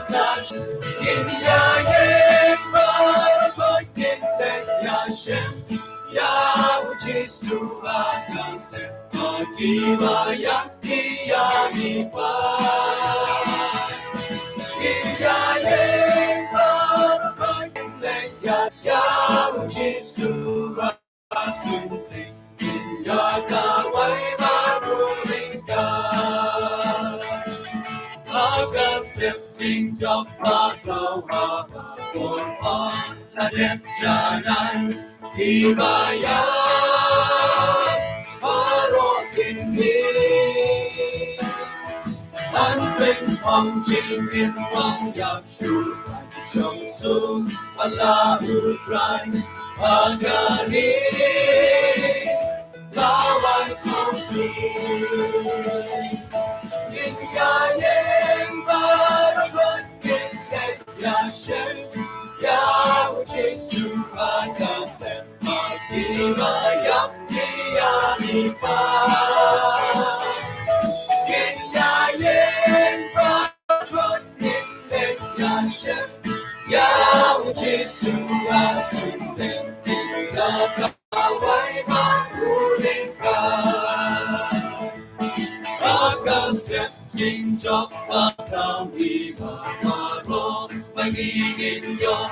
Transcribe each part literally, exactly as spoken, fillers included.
Kin ïa ïeng baroh, kin leit ïashem ïa u Jisu ha ka step ma kiba ïap ki ïa ki paid. Kin ïa ïeng baroh, kin leit ïa, ïa u Jisu ha Shu kan shong sung ala u Trai ha ka ri lawai song sung. Kin ïa ïeng baroh, kin leit ïashem ïa u Jisu ha ka step ma kiba ïap ki ïa ki paid. Kin ïa ïeng baroh, kin leit ïashem ïa u Jisu ha ka step ma ka wai ba u lyngkar. Ka step kin jop ba ka wi ba baroh ba ngi kin ïoh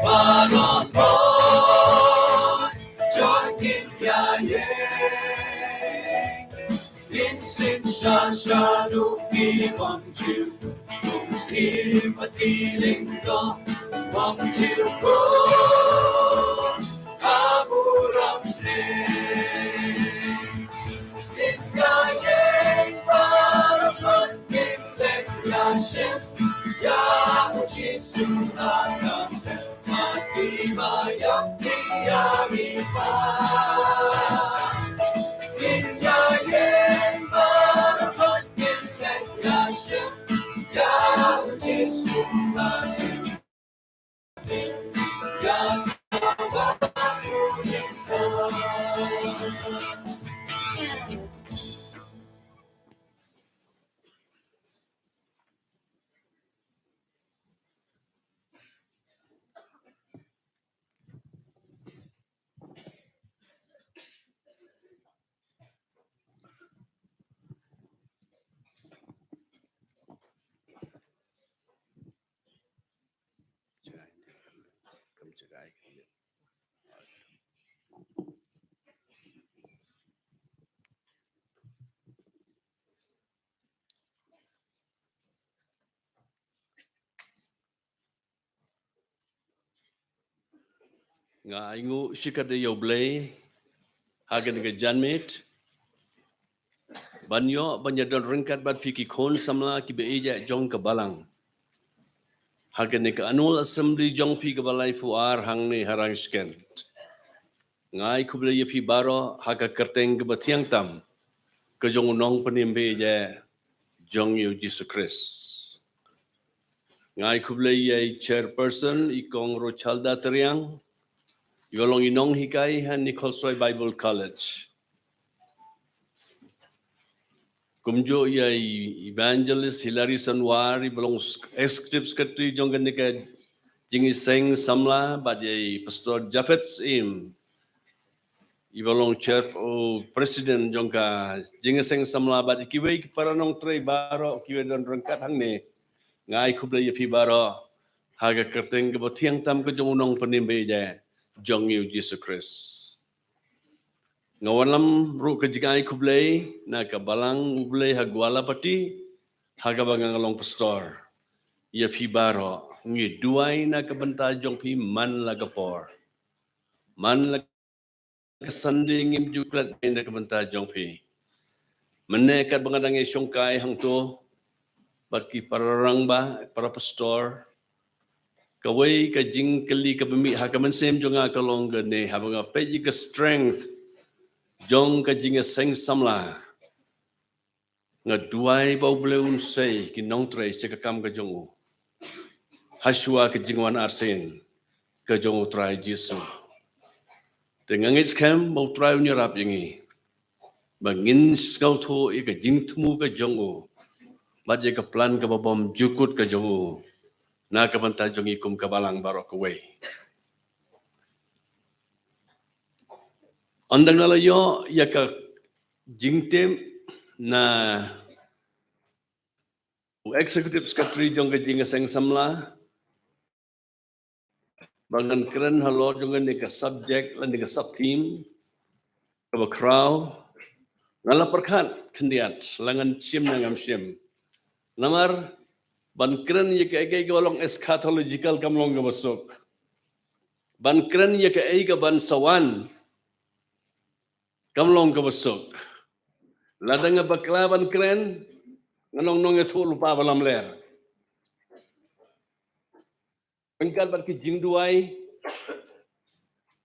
baroh ba jop kin ïa ïeng. Kin sing sha sha nu ki bang jiw. Kum skim a ti ling ka bang jiw ko a bu ram te. Kin ka ïeng baroh, kin leit ïashem ïa u Jisu ha ka step ma kiba ïap ki ïa ki paid. Kin ïa ïeng baroh, kin leit ïashem ïa u Jisu ha ka step. Nga ainguh shikatdei ïa U Blei ha kane ka janmiet ban ïoh ban ïadon ryngkat bad phi ki khun samla kiba ïeit jong ka balang ha kane ka annual assembly jong phi kaba laiphew ar hangne ha Rangshken. Nga ai khublei ïa phi baroh ha ka kyrteng kaba thiang tam ka jong u Nongpynim ba ïeit jong ngi u Jisu Khrist. Nga ai khublei ïa i chairperson, i Kong Rochalda Tyrïang, iba long i nonghikai ha Nikolsoy Bible College. Kumjuh ïa i Evangelist Hilary Sanwar, iba long s-, Executive Secretary jong kane ka jingïaseng samla, bad ïa i Pastor Japhet Syiem, iba long chair, oh, president jong ka jingïaseng samla, bad ïa kiwei ki para nongtrei baroh kiba don ryngkat hangne. Nga ai khublei ïa phi baroh ha ka kyrteng kaba thiang tam ka jong u Nongpynim ba ïeit jong ngi u Jisu Khrist. Nga wanlam ruh ka jingai khublei na ka balang U Blei ha Gwalapati, ha kaba nga long pastor. Ïa phi baroh, ngi duwai na ka bynta jong phi man la ka por. Man la ka Sunday ngim ju klet na ka bynta jong phi. Mynne katba nga dang ïashongkai hangto bad ki para rangbah, para pastor, kawei ka jingkylli kaba mih ha ka mynsiem jong nga ka long kane, haba nga peit ïa ka strength jong ka jingïaseng samla, nga duwai ba U Blei un sei ki nongtrei sha ka kam ka jong u, hashwa ka jingwan arsien ka jong U Trai Jisu. Te nga ngeit skhem ba U Trai un ïarap ïa ngi ba ngin sngewthuh ïa ka jingthmu ka jong u bad ïa ka plan kaba bymjukut ka jong u na ka bynta jong ngi kum ka balang baroh kawei. Ynda nga la ïoh ïa ka jingtip na u executive secretary jong ka jingïaseng samla ba ngan kren halor jong kane ka subject lane ka sub theme kaba khraw, nga la pyrkhat khyndiat la ngan shim ne ngam shim. Namar ban kren ïa kaei kaei kaba long eschatological kam long kaba suk. Ban kren ïa kaei kaban sa wan kam long kaba suk. Lada nga bakla ban kren, nga nong nongïathuhlypa ba lamler. Ryngkat bad ki jingduwai,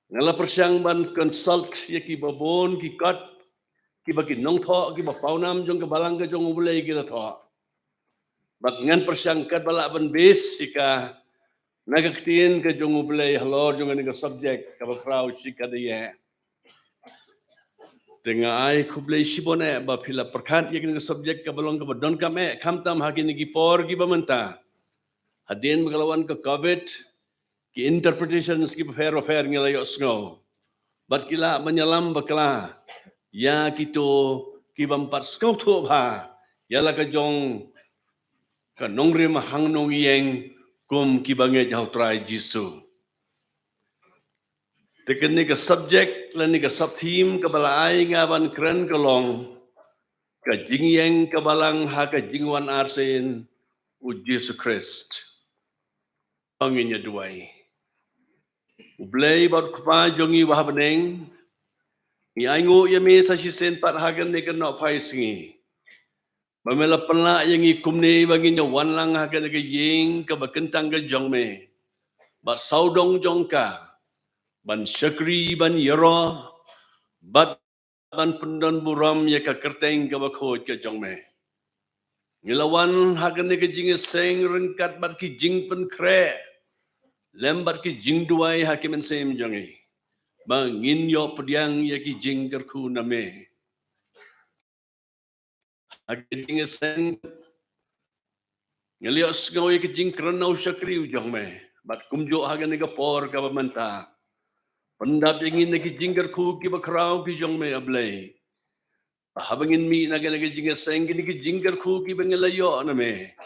nga la pyrshang ban consult ïa kiba bun ki kot, kiba ki nongthoh, kiba pawnam jong ka balang ka jong U Blei ki la thoh. Bad ngan pyrshang katba lah ban base ïa ka na ka ktien ka jong U Blei halor jong kane ka subject kaba khraw shikatdei. Te nga ai khublei shibun eh ba phi la pyrkhat ïa kane ka subject kaba long kaba donkam eh, khamtam ha kine ki por kiba mynta. Hadien ba ka la wan ka covid, ki interpretations kiba pher ba pher ngi la ïohsngew. Bad ki lah ban ïalam bakla ïa kito kibym pat sngewthuh bha ïa la ka jong ka nongrim hangnong ïeng kum kiba ngeit ha U Trai Jisu. Te kane ka subject lane ka sub theme kaba la ai nga ban kren ka long ka jingïeng ka balang ha ka jingwan arsien U Jisu Khrist. Ngin ïa duwai. U Blei bad U Kpa jong ngi uba ha bneng, ngi ainguh ïa me sa shisien pat ha kane ka nohphai sngi ba me la pynlah ïa ngi kumne ba ngin ïa wan lang ha kane ka ïing kaba kyntang ka jong me bad sawdong jong ka, ban shakri, ban ïaroh bad ban pyndonburom ïa ka kyrteng kaba khuid ka jong me. Ngi la wan ha kane ka jingïaseng ryngkat bad ki jingpynkhreh lem bad ki jingduwai ha ki mynsiem jong ngi ba ngin ïoh pdiang ïa ki jingkyrkhu na me. Ha ka jingïaseng ngi la ïohsngew ïa ka jingkren na u shakri u jong me bad kumjuh ha kane ka por kaba mynta, pyndap ïa ngi na ki jingkyrkhu kiba khraw ki jong me, A Blei. Ba haba ngin mih na kane ka jingïaseng, kine ki jingkyrkhu kiba ngi la ïoh na me,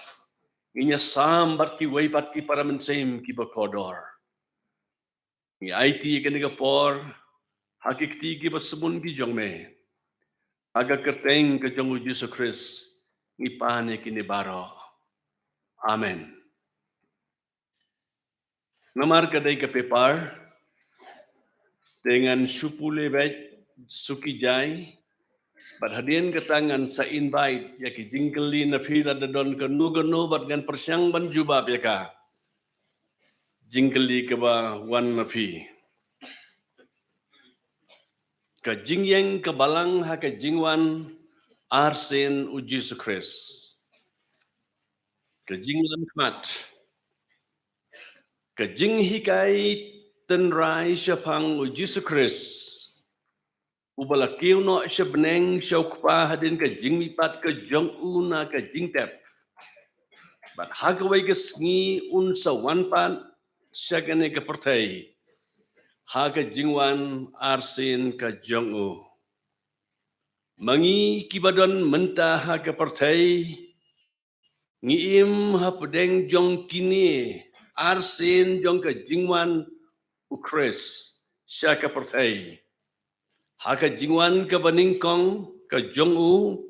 ngin ïa sam bad kiwei pat ki para mynsiem kiba kordor. Ngi aiti kane ka por ha ki kti kiba sbun ki jong me. Ha ka kyrteng ka jong U Jisu Khrist ngi pan ïa kine baroh. Amen. Namar ka dei ka paper, te ngan shu pule beit suki jai, bad hadien kata ngan sa invite ïa ki jingkylli na phi lada don kano kano bad ngan pyrshang ban jubab ïa ka jingkylli kaba wan na phi. Ka jingïeng ka balang ha ka jingwan arsien U Jisu Khrist. Ka jingwan khmat. Ka jinghikai tynrai shaphang U Jisu Khrist, uba la kiew noh sha bneng sha U Kpa hadien ka jingmihpat ka jong u na ka jingtep. Bad ha kawei ka sngi un sa wan pat sha kane ka pyrthei ha ka jingwan arsien ka jong u. Ma ngi kiba don mynta ha ka pyrthei, ngi im hapdeng jong kine arsien jong ka jingwan U Khrist sha ka pyrthei. Ha ka jingwan kaba nyngkong ka jong u,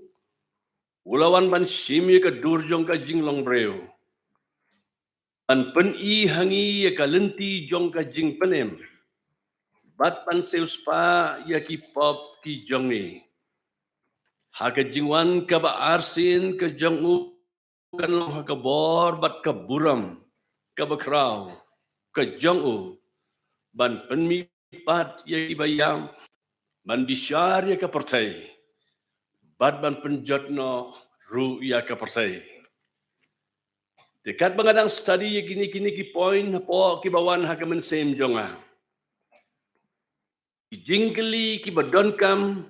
u la wan ban shim ïa ka dur jong ka jinglong briew, ban pyni ha ngi ïa ka lynti jong ka jingpynim, bad ban siewspah ïa ki pop ki jong ngi. Ha ka jingwan kaba arsien ka jong u kan long ha ka bor bad ka burom kaba khraw ka jong u, ban pynmihpat ïa kiba ïap, ban bishar ïa ka pyrthei, bad ban pynjot noh ruh ïa ka pyrthei. Te katba nga dang study ïa kine kine ki point hapoh kiba wan ha ka mynsiem jong nga, ki jingkylli kiba donkam,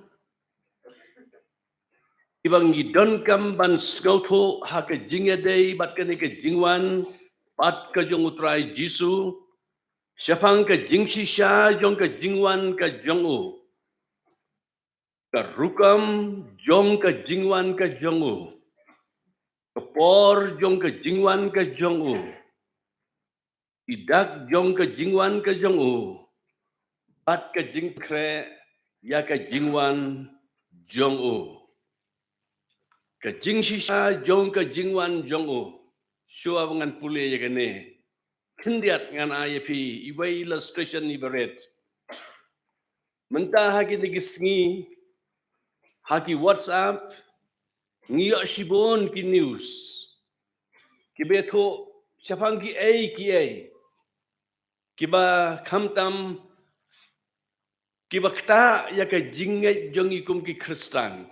kiba ngi donkam ban sngewthuh ha ka jingïadei bad kane ka jingwan pat ka jong U Trai Jisu, shaphang ka jingshisha jong ka jingwan ka jong u, ka rukom jong ka jingwan ka jong u, ka por jong ka jingwan ka jong u, i dak jong ka jingwan ka jong u, bad ka jingkhreh ïa ka jingwan jong u. Ka jingshisha jong ka jingwan jong u. Shuwa ba ngan pule ïa kane, khyndiat ngan ai ïa phi iwei i illustration iba rit. Mynta ha kine ki sngi, ha ki WhatsApp, ngi ïoh shibun ki news kiba ïathuh shaphang kiei kiei kiba khamtam kiba ktah ïa ka jingngeit jong ngi kum ki Khristan.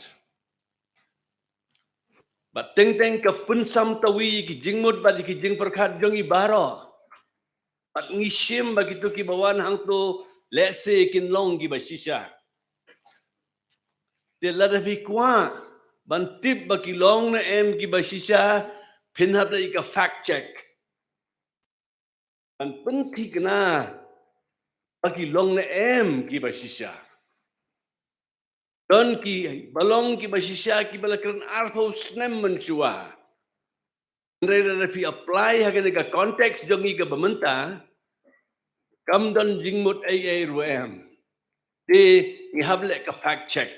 Bad teng teng ka pynsam tawi ïa ki jingmut bad ïa ki jingpyrkhat jong ngi baroh. Bad ngi shim ba kito kiba wan hangto lehse kin long kiba shisha. Te lada phi kwah ban tip ba ki long ne em kiba shisha, phin hap da ïa ka fact check. Ban pynthikna ba ki long ne em kiba shisha. Don kiba long kiba shisha kiba la kren arphew snem mynshuwa. Hynrei lada phi apply ha kane ka context jong ngi kaba mynta, kam don jingmut ei ei ruh em. Te ngi hap leh ka fact check.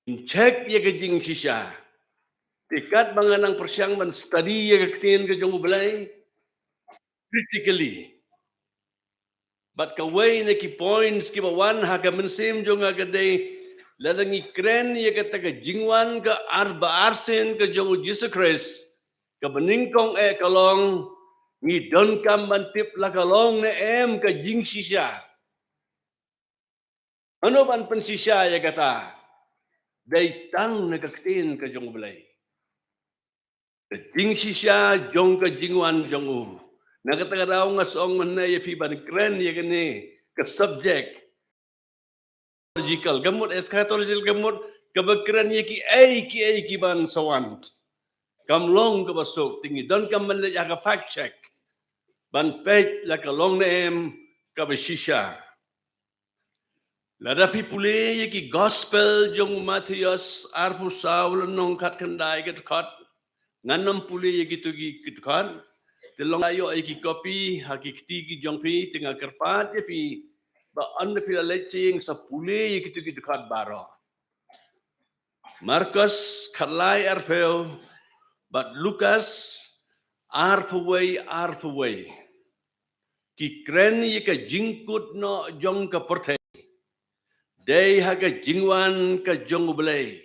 Ngin check ïa ka jingshisha. Te katba nga nang pyrshang ban study ïa ka ktien ka jong U Blei critically. Bad kawei na ki points kiba wan ha ka mynsiem jong nga ka dei, lada ngi kren ïa kata ka jingwan ka ar ba arsien ka jong U Jisu Khrist, kaba nyngkong eh ka long, ngi donkam ban tip la ka long ne em ka jingshisha. Mano ban pynshisha ïa kata? Dei tang na ka ktien ka jong U Blei. Ka jingshisha jong ka jingwan jong u. Na kata ka daw nga song mynne ïa phi ban kren ïa kane ka subject. Logical ka mut, eschatological ka mut, kaba kren ïa kiei kiei kiban sa wan. Kam long kaba suk, te ngi donkam ban leit ha ka fact check. Ban peit la ka long ne em kaba shisha. Lada phi pule ïa ki gospel jong u Mathaios arphew saw lynnong khatkhyndai ka dkhot. Ngan nym pule ïa kito ki dkhot. Te long ïoh ïa ki copy ha ki kti ki jong phi, te nga kyrpad ïa phi ba ynda phi la leit sha ïing sa pule ïa kito ki dkhot baroh. Markos khatlai arphew bad Lukas arphew wei arphew wei. Ki kren ïa ka jingkut noh jong ka pyrthei. Dei ha ka jingwan ka jong U Blei.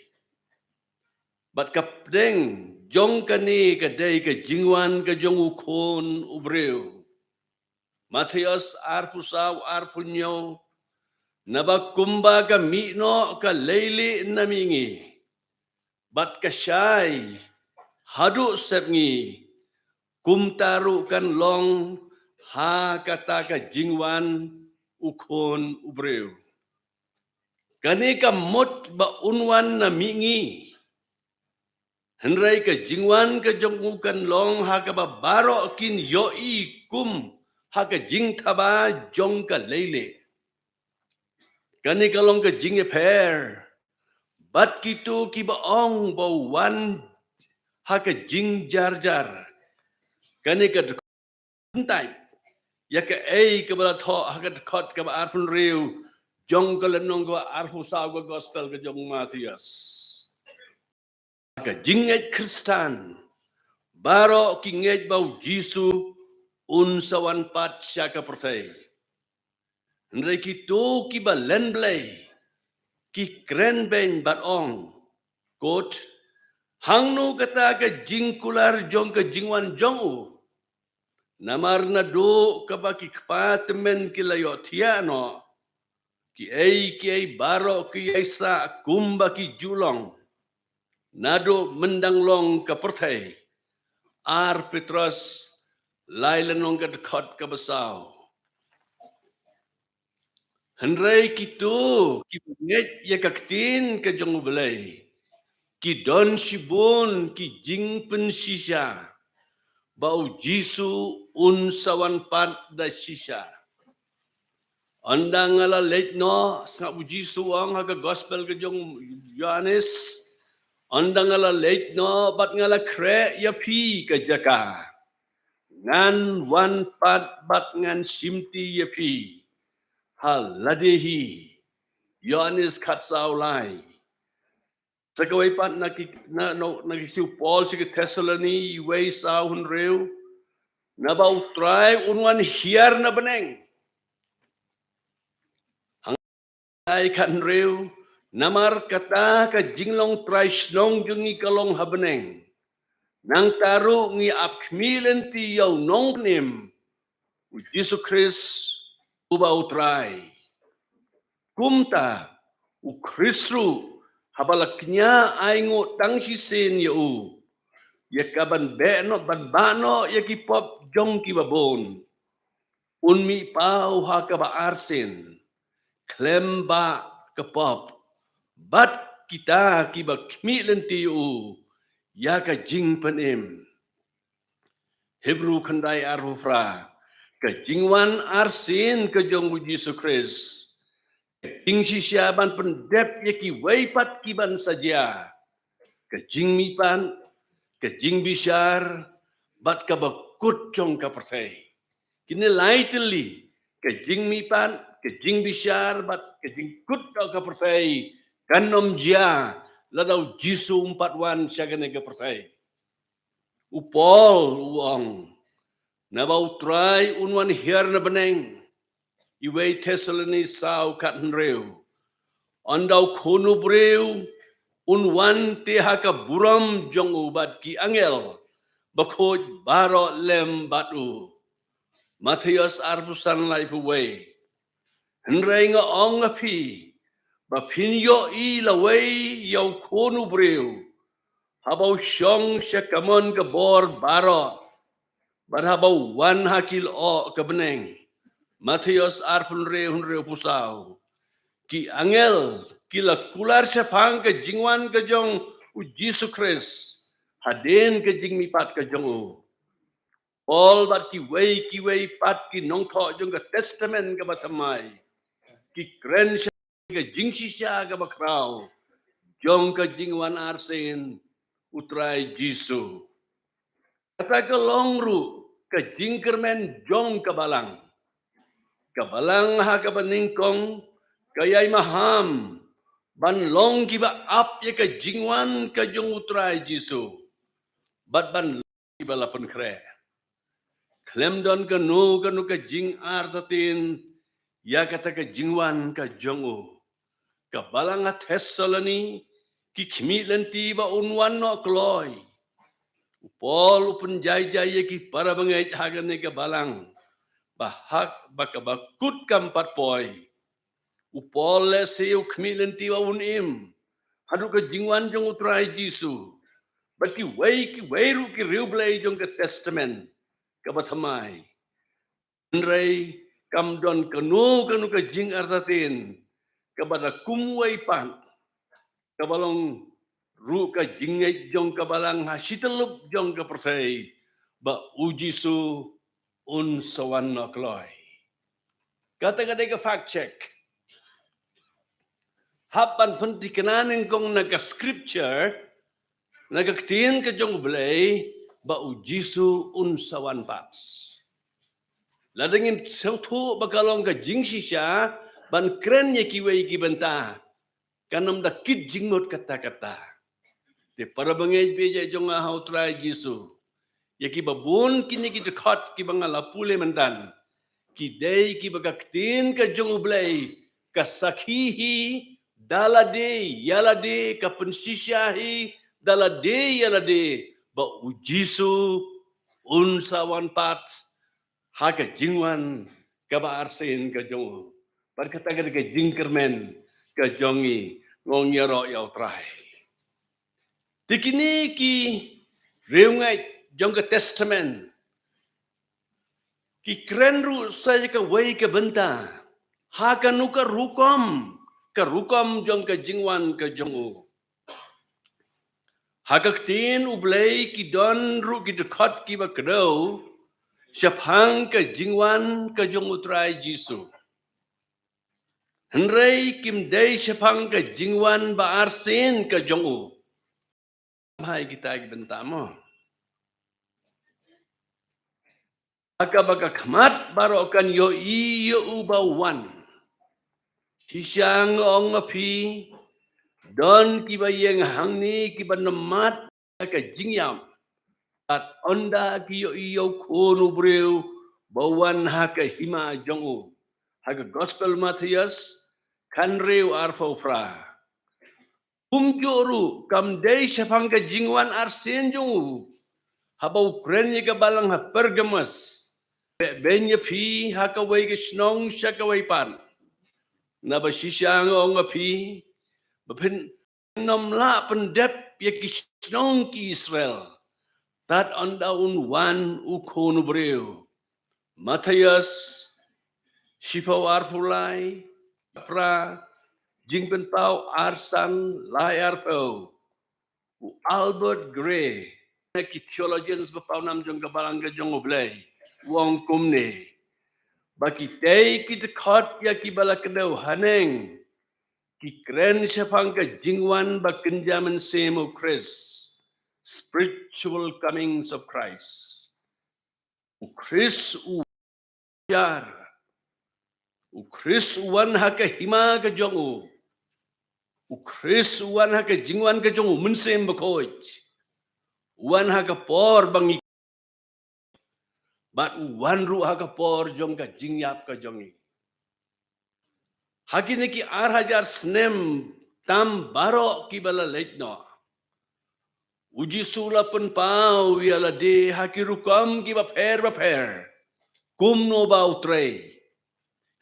Bad ka pdeng jong kane ka dei ka jingwan ka jong U Khun u briew. Mathaios arphew saw arphew hynñiew. Naba kumba ka mih noh ka leilieh na mihngi bad ka shai haduh sepngi, kumta ruh kan long ha kata ka jingwan U Khun u briew. Kane ka mut ba un wan na mihngi. Hynrei ka jingwan ka jong u kan long ha kaba baroh kin ïohi kum ha ka jingthaba jong ka leilieh. Kane ka long ka jingïapher bad kito kiba ong ba u wan ha ka jingjarjar. Kane ka dkhot kyntait ïa kaei kaba la thoh ha ka dkhot kaba arphew hynriew jong ka lynnong kaba arphew saw ka gospel ka jong u Mathaios. Ka jingngeit Khristan, baroh ki ngeit ba u Jisu un sa wan pat sha ka pyrthei. Hynrei kito kiba len Blei ki kren beiñ bad ong, quote, hangno kata ka jingkular jong ka jingwan jong u? Namar naduh kaba ki kpa tymmen ki la ïohthiah noh, kiei kiei baroh ki ïaisah kumba ki ju long. Naduh myndang long ka pyrthei. Ar Petros lai lynnong ka dkhot kaba saw. Hynrei kito kiba ngeit ïa ka ktien ka jong U Blei ki don shibun ki jingpynshisha. ba u Jisu un sa wan pat da shisha. Ynda nga la leit noh, sngap u Jisu u ong ha ka gospel ka jong u Ïoannis, ynda nga la leit noh bad nga la khreh ïa phi ka jaka, ngan wan pat bad ngan shimti ïa phi ha lade hi. Ïoannis khatsaw lai. Sa kawei pat na ki, na, na, na ki ktien u Paul sha ki Thessaloni, wei saw hynriew, naba u Trai un wan hiar na bneng. Hangtai khathynriew, namar kata ka jinglong trai shnong jong ngi ka long ha bneng. Nangta ruh ngi ap khmih lynti ïa u nongpynim, u Jisu Khrist uba u Trai. Kumta u Khrist ruh, haba la kñia ainguh tang shisien ïa u, ïa ka ban beh noh, ban bah noh ïa ki pop jong kiba bun, un mih paw ha kaba arsien khlem bah ka pop bad kita kiba khmih lynti ïa u ïa ka jingpynim. Hebru khyndai arphew phra. Ka jingwan arsien ka jong u Jisu Khrist, ka jingshisha ban pyndep ïa kiwei pat ki ban sa jia, ka jingmihpat, ka jingbishar bad kaba kut jong ka pyrthei. Kine lai tylli, ka jingmihpat, ka jingbishar bad ka jingkut jong ka pyrthei, kan ym jia lada u Jisu um pat wan sha kane ka pyrthei. U Paul u ong, naba u Trai un wan hiar na bneng. Iwei Thessaloni saw khathynriew. Ynda u Khun u briew un wan te ha ka burom jong u bad ki angel bakhuid baroh lem bad u. Mathaios arphew san, laiphew wei. Hynrei nga ong ïa phi ba phin ïohi lawei ïa u Khun u briew haba u shong sha kamon ka bor baroh bad haba u wan ha ki lyoh ka bneng. Mathaios arphew hynriew, hynriewphew saw. Ki angel ki la kular shaphang ka jingwan ka jong u Jisu Khrist hadien ka jingmihpat ka jong u. Paul bad kiwei kiwei pat ki nongthoh jong ka Testament kaba thymmai ki kren sha ka jingshisha kaba khraw jong ka jingwan arsien u Trai Jisu. Kata ka long ruh ka jingkyrmen jong ka balang. Ka balang ha kaba nyngkong ka ïai maham ban long kiba ap ïa ka jingwan ka jong u Trai Jisu bad ban kiba la pynkhreh. Khlem don kano kano ka jingartatien ïa kata ka jingwan ka jong u. Ka balang ha Thessaloni ki khmih lynti ba un wan noh kloi. U Paul u pynjai jai ïa ki para bangeit ha kane ka balang ba hak ba kaba kut kam pat poi. U Paul lehse u khmih lynti ba un im haduh ka jingwan jong u Trai Jisu. Bad kiwei kiwei ruh ki riewblei jong ka Testament kaba thymmai. Hynrei kam don kano kano ka jingartatien kaba da kumwei pat kaba long ruh ka jingngeit jong ka balang ha shi tyllup jong ka pyrthei ba u Jisu un sa wan noh kloi. Kata ka dei ka fact check. Hap ban pynthikna nyngkong na ka scripture, na ka ktien ka jong u Blei ba u Jisu un sa wan pat. Lada ngim sngewthuh ba ka long ka jingshisha ban kren ïa kiwei ki bynta, kan ym da kit jingmut katta katta. Te para bangeit baieit jong nga ha u Trai Jisu, ïa kiba bun kine ki dkhot kiba nga la pule mynta ki dei kiba ka ktien ka jong u Blei ka sakhi hi da lade ïa lade, ka pynshisha hi da lade ïa lade ba u Jisu un sa wan pat ha ka jingwan kaba arsien ka jong u. Bad kata ka dei ka jingkyrmen ka jong ngi, ngong ïaroh ïa u Trai. Te kine ki riewngeit jong ka Testament ki kren ruh sa ïa kawei ka bynta ha kano ka rukom, ka rukom jong ka jingwan ka jong u. Ha ka ktien U Blei ki don ruh ki dkhot kiba kdew shaphang ka jingwan ka jong U Trai Jisu. Hynrei kim dei shaphang ka jingwan ba arsien ka jong u. Hai kita ki bynta mo. Ha kaba ka khmat baroh kan ïohi ïa u ba wan. Shisha nga ong ïa phi, don kiba ïeng hangne kiba nyngkong ïa ka jingïap. Tad ynda ki ïohi ïa u Khun u briew ba wan ha ka hima jong u. Ha ka Gospel Mathaios khathynriew arphew phra. Kumjuh ruh kam dei shaphang ka jingwan arsien jong u. Haba u kren ïa ka balang ha Pergamos, beh beiñ ïa phi ha kawei ka shnong sha kawei pat. Naba shisha nga ong ïa phi, ba phin nym lah pyndep ïa ki shnong ki Israel tad ynda un wan u Khun u briew. Mathaios shiphew arphew lai, phra, Jingpynpaw arsan lai arphew. U Albert Gray, na ki theologians ba pawnam jong ka balang ka jong U Blei, u ong kumne. Ba kitei ki dkhot ïa kiba la kdew haneng ki kren shaphang ka jingwan ba kynja mynsiem u Khrist. Spiritual comings of Christ. U Khrist u jar. U Khrist u wan ha ka hima ka jong u. U Khrist u wan ha ka jingwan ka jong u Mynsiem Bakhuid. U wan ha ka por ba ngi bad u wan ruh ha ka por jong ka jingïap ka jong ngi. Ha kine ki ar hajar snem tam baroh kiba la leit noh, u Jisu u la pynpaw ïa lade ha ki rukom kiba pher bapher kumno ba u trei.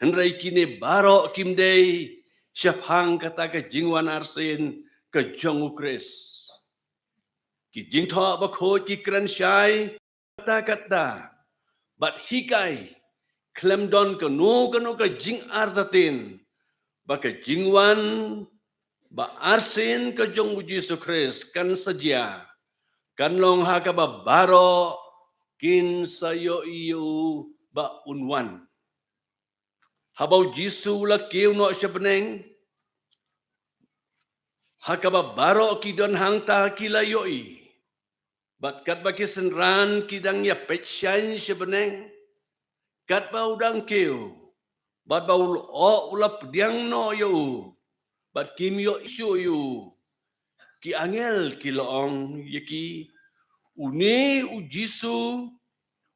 Hynrei kine baroh kim dei shaphang kata ka jingwan arsien ka jong u Khrist. Ki Jingthoh Bakhuid ki kren shai katta katta bad hikai khlem don kano kano ka jingartatien ba ka jingwan ba arsien ka jong u Jisu Khrist kan sa jia, kan long ha kaba baroh kin sa ïohi ïa u ba un wan. Haba u Jisu u la kiew noh sha bneng, ha kaba baroh ki don hangta ki la ïohi. Bad katba ki synran ki dang ïa peit shaiñ sha bneng, katba u dang kiew, bad ba u lyoh u la pdiang noh ïa u, bad kim ïohi shuh ïa u. Ki angel ki la ong ïa ki, une u Jisu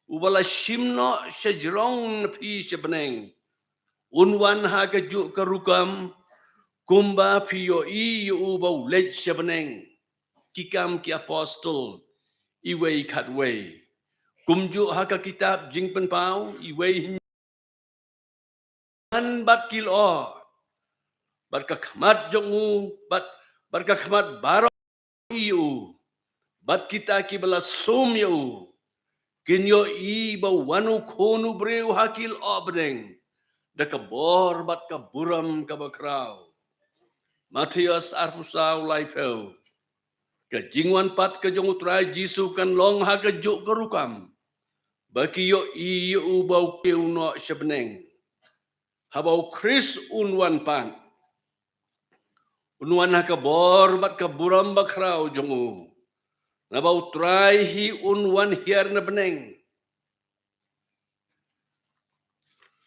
uba la shim noh sha jrong na phi sha bneng, un wan ha kajuh ka rukom kumba phi ïohi ïa u ba u leit sha bneng. Ki Kam ki Apostol, iwei khatwei. Kumjuh ha ka kitab Jingpynpaw, iwei hynñiew. Bad ki lyoh, bad ka khmat jong u, bad, bad ka khmat baroh ïa u, bad kita kiba la sum ïa u, kin ïohi ba u wan u Khun u briew ha ki lyoh bneng, da ka bor bad ka burom kaba khraw. Mathaios arphew saw, laiphew. Ka jingwan pat ka jong u Trai Jisu kan long ha kajuh ka rukom ba ki ïohi ïa u ba u kiew noh sha bneng. Haba u Khrist un wan pat, un wan ha ka bor bad ka burom bakhraw jong u. Naba u Trai hi un wan hiar na bneng.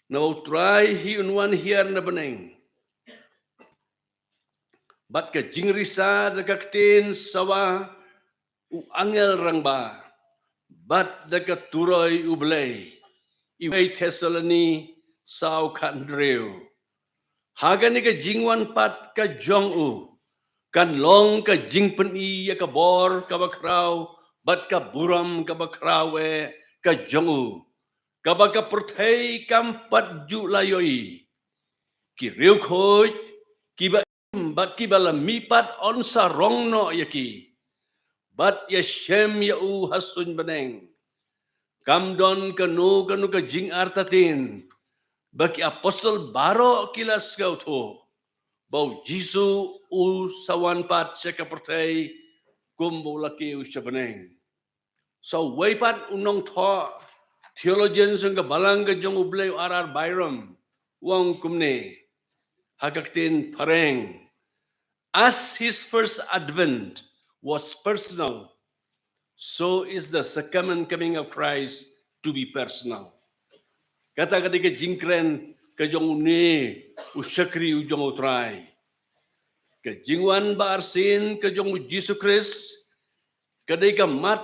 Naba u Trai hi un wan hiar na bneng. Bad ka jingrisa da ka ktien sawa u angel rangbah, bad da ka turoi U Blei, iwei Thessaloni saw khathynriew. Ha kane ka jingwan pat ka jong u, kan long ka jingpyni ïa ka bor kaba khraw, bad ka burom kaba khraw eh ka jong u, kaba ka pyrthei kam pat ju la ïohi. Ki riewkhuid, kiba im bad kiba la mihpat yn sarong noh ïa ki, bad ïashem ïa u ha suiñ bneng. Kam don kano kano ka jingartatien ba ki apostol baroh ki la sngewthuh ba u Jisu u sa wan pat sha ka pyrthei kum ba u la kiew sha bneng. Sa uwei pat u nongthoh theologian jong ka balang ka jong U Blei, u R R Byrom, u ong kumne ha ka ktien phareng: "As his first advent was personal, so is the second coming of Christ to be personal." Kata ka dei ka jingkren ka jong une u shakri u jong U Trai. Ka jingwan ba arsien ka jong U Jisu Khrist ka dei ka mat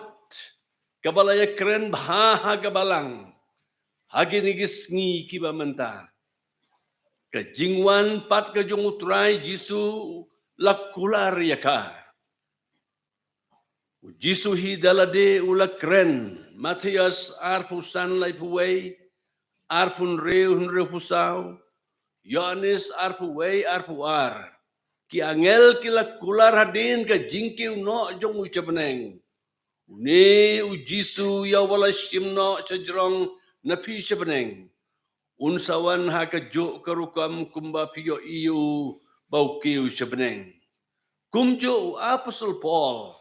kaba la ïakren bha ha ka balang ha kine ki sngi kiba mynta. Ka jingwan pat ka jong U Trai Jisu la kular ïa ka. U Jisu hi da lade u la kren, Mathaios arphew san laiphew wei, arphew hynriew hynriewphew saw, Ïoannis arphew wei arphew ar. Ki angel ki la kular hadien ka jingkiew noh jong u sha bneng: "Une U Jisu ïa uba la shim noh sha jrong na phi sha bneng, un sa wan ha kajuh ka rukom kumba phi ïohi ïa u ba u kiew sha bneng." Kumjuh u Apostol Paul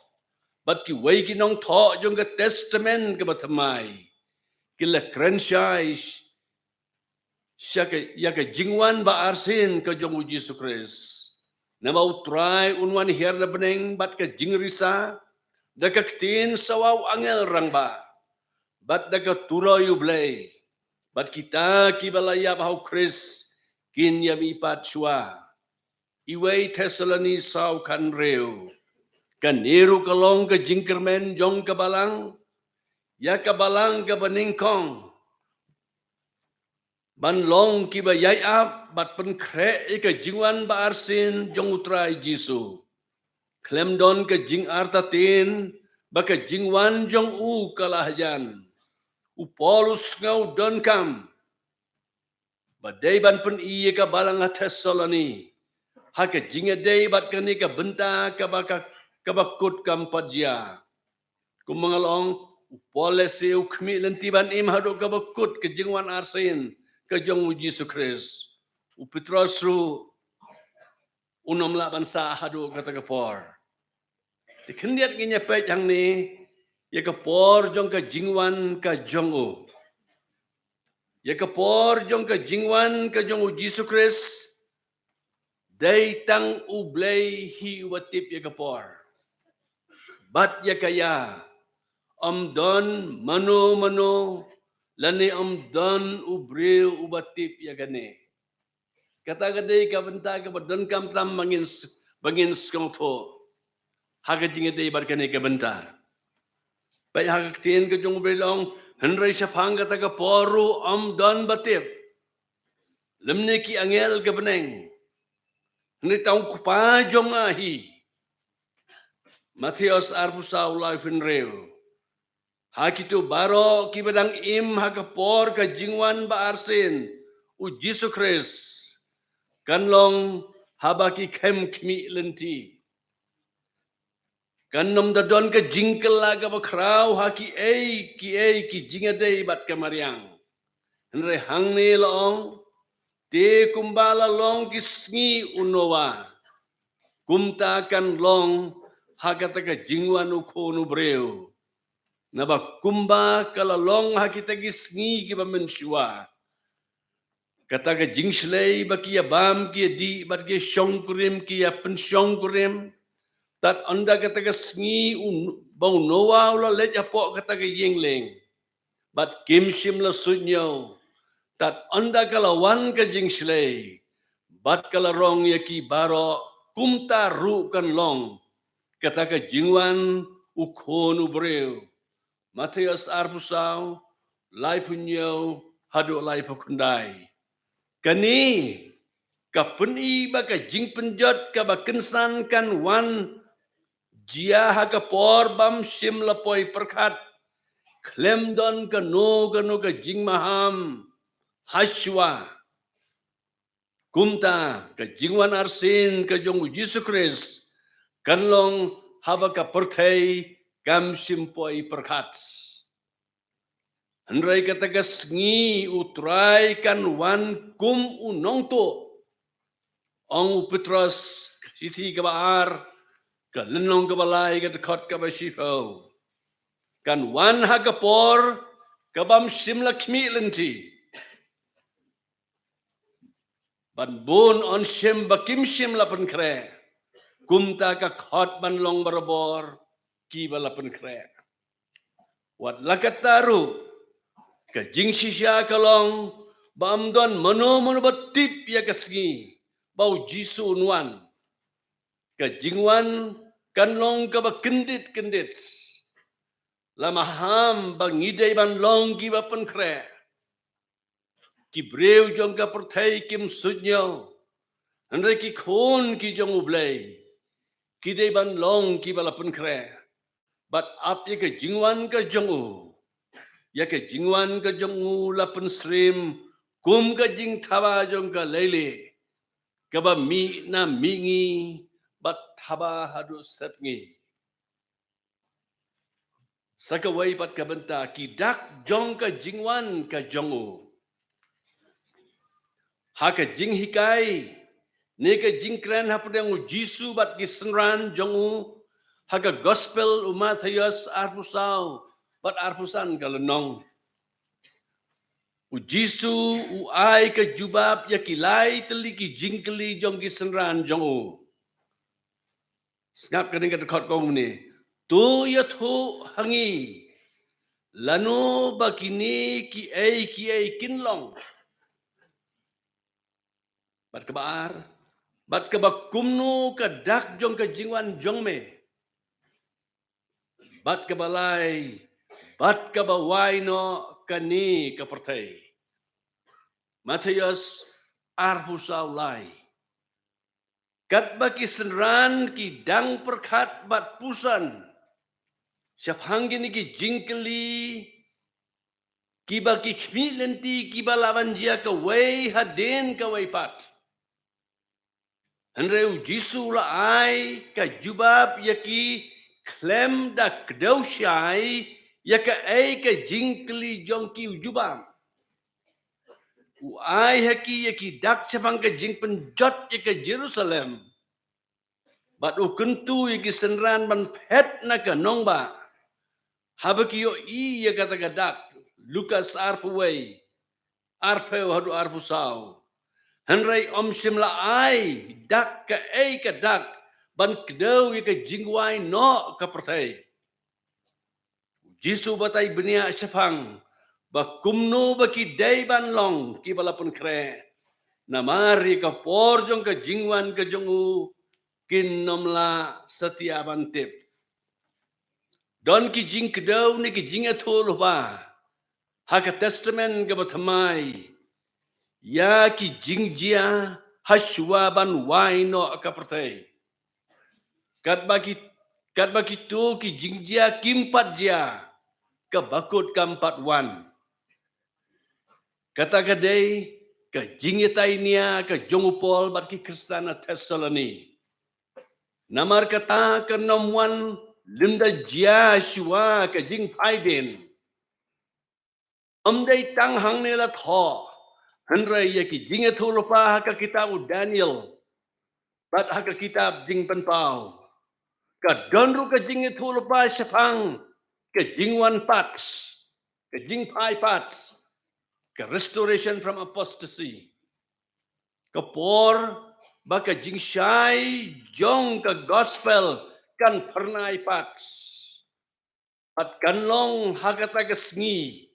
bad kiwei ki nongthoh jong ka Testament kaba Thymmai ki la kren shai sha ka, ïa ka jingwan ba arsien ka jong U Jisu Khrist. Naba U Trai un wan hiar na bneng bad ka jingrisa, da ka ktien sawa u angel rangbah, bad da ka turoi U Blei, bad kita kiba la ïap ha U Khrist kin ïa mih pat shuwa. Iwei Thessaloni saw khathynriew. Kane ruh ka long ka jingkyrmen jong ka balang ïa ka balang kaba nyngkong, ban long kiba ïai ap bad pynkhreh ïa ka jingwan ba arsien jong U Trai Jisu, khlem don ka jingartatien ba ka jingwan jong u ka la hajan. U Paul u sngew donkam ba dei ban pyni ïa ka balang ha Thessaloni ha ka jingïadei bad kane ka bynta kaba ka, kaba kut kam pat jia. Kumba nga la ong, u Paul lehse u khmih lynti ban im haduh kaba kut ka jingwan arsien ka jong U Jisu Khrist. U Petros ruh un ym lah ban sah haduh kata ka por. Te khyndiat ngin ïa peit hangne ïa ka por jong ka jingwan ka jong u. Ïa ka por jong ka jingwan ka jong U Jisu Khrist, dei tang U Blei hi uba tip ïa ka por bad ïa ka ïa. Ym don mano mano lane ym don u briew uba tip ïa kane. Kata ka dei ka bynta kaba donkam tam ba ngin s-, ba ngin sngewthuh ha ka jingïadei bad kane ka bynta. Peit ha ka ktien ka jong U Blei la ong, hynrei shaphang kata ka por ruh ym don ba tip, lymne ki angel ka bneng, hynrei tang U Kpa jong nga hi. Mathaios arphew saw laiphew hynriew. Ha kito baroh kiba dang im ha ka por ka jingwan ba arsien U Jisu Khrist, kan long haba ki khlem khmih lynti. Kan ym da don ka jingkylla kaba khraw ha kiei kiei ki jingïadei bad ka mariang. Hynrei hangne la ong, te kumba la long ki sngi u Noah, kumta kan long ha kata ka jingwan U Khun u briew. Naba kumba ka la long ha kita ki sngi kiba mynshuwa, kata ka jingshlei ba ki ïa bam ki ïa dih bad ki ïa shongkurim ki ïa pynshongkurim, tad ynda kata ka sngi u, ba u Noah u la leit hapoh kata ka ïing lieng, bad kim shym la suidñiew, tad ynda ka la wan ka jingshlei bad ka la rong ïa ki baroh, kumta ruh kan long kata ka jingwan U Khun u briew. Mathaios arphew saw, laiphew hynñiew haduh laiphew khyndai. Kane ka pyni ba ka jingpynjot kaba kynsan kan wan jia ha ka por bym shym la poi pyrkhat, khlem don kano kano ka jingmaham hashwa. Kumta ka jingwan arsien ka jong U Jisu Khrist kan long haba ka pyrthei kam shym poi pyrkhat. Hynrei kata ka sngi U Trai kan wan kum u nongtuh. Ong u Petros, shithi kaba ar, Ka lynnong kaba lai ka dkhot kaba shiphew. Kan wan ha ka por kabym shym la khmih lynti. Ban bun yn shim ba kim shym la pynkhreh. Kumta ka khot ban long barabor kiba la pynkhreh. Wat la katta ruh, ka jingshisha ka long ba ym don mano mano ba tip ïa ka sngi ba U Jisu un wan. Ka jingwan kan long kaba kyndit kyndit. La maham ba ngi dei ban long kiba pynkhreh. Ki briew jong ka pyrthei kim suidñiew. Hynrei ki khun ki jong U Blei ki dei ban long kiba la pynkhreh. Bad ap ïa ka jingwan ka jong u, ïa ka jingwan ka jong u la pynsyriem kum ka jingthaba jong ka leilieh, kaba mih na mihngi bad thaba haduh sepngi. Sa kawei pat ka bynta, ki dak jong ka jingwan ka jong u. Ha ka jinghikai ne ka jingkren hapdeng U Jisu bad ki synran jong u, ha ka Gospel u Mathaios arphew saw bad arphew san ka lynnong, U Jisu u ai ka jubab ïa ki lai tylli ki jingkylli jong ki synran jong u. Sngap kane ka dkhot kumne. To ïathuh ha ngi lano ba kine kiei kiei kin long. Bad kaba ar, bad kaba kumno ka dak jong ka jingwan jong me. Bad kaba lai, bad kaba wai noh kane ka pyrthei. Mathaios arphew saw lai. Katba ki synran ki dang pyrkhat bad puson shaphang kine ki jingkylli, kiba ki khmih lynti kiba lah ban jia kawei hadien kawei pat. Hynrei U Jisu u la ai ka jubab ïa ki khlem da kdew shai ïa kaei ka jingkylli jong ki. U jubab, u ai ha ki ïa ki dak shaphang ka jingpynjot ïa ka Jerusalem. Bad u kyntu ïa ki synran ban phet na ka nongbah haba ki ïohi ïa kata ka dak. Lukas arphew wei, arphew haduh arphew saw. Hynrei ym shym la ai dak kaei ka dak ban kdew ïa ka jingwai noh ka pyrthei. U Jisu u batai bniah shaphang ba kumno ba ki dei ban long kiba la pynkhreh. Namar ïa ka por jong ka jingwan ka jong u kin ym lah satia ban tip. Don ki jingkdew ne ki jingïathuhlypa ha ka Testament kaba Thymmai ïa ki jingjia hashwa ban wai noh ka pyrthei. Katba ki, katba kito ki jingjia kim pat jia, ka bakut kam pat wan. Kata ka dei ka jingïatai nia ka jong u Paul bad ki Khristan na Thessaloni. Namar kata kan ym wan lymda jia shuwa ka jingphaidien. Ym dei tang hangne la thoh, hynrei ïa ki jingïathuhlypa ha ka kitab u Daniel bad ha ka kitab Jingpynpaw, ka don ruh ka jingïathuhlypa shaphang ka jingwan pat, ka jingphai pat, ka restoration from apostasy. Ka por ba ka jingshai jong ka gospel kan phyrnai pat. Bad kan long ha kata ka sngi.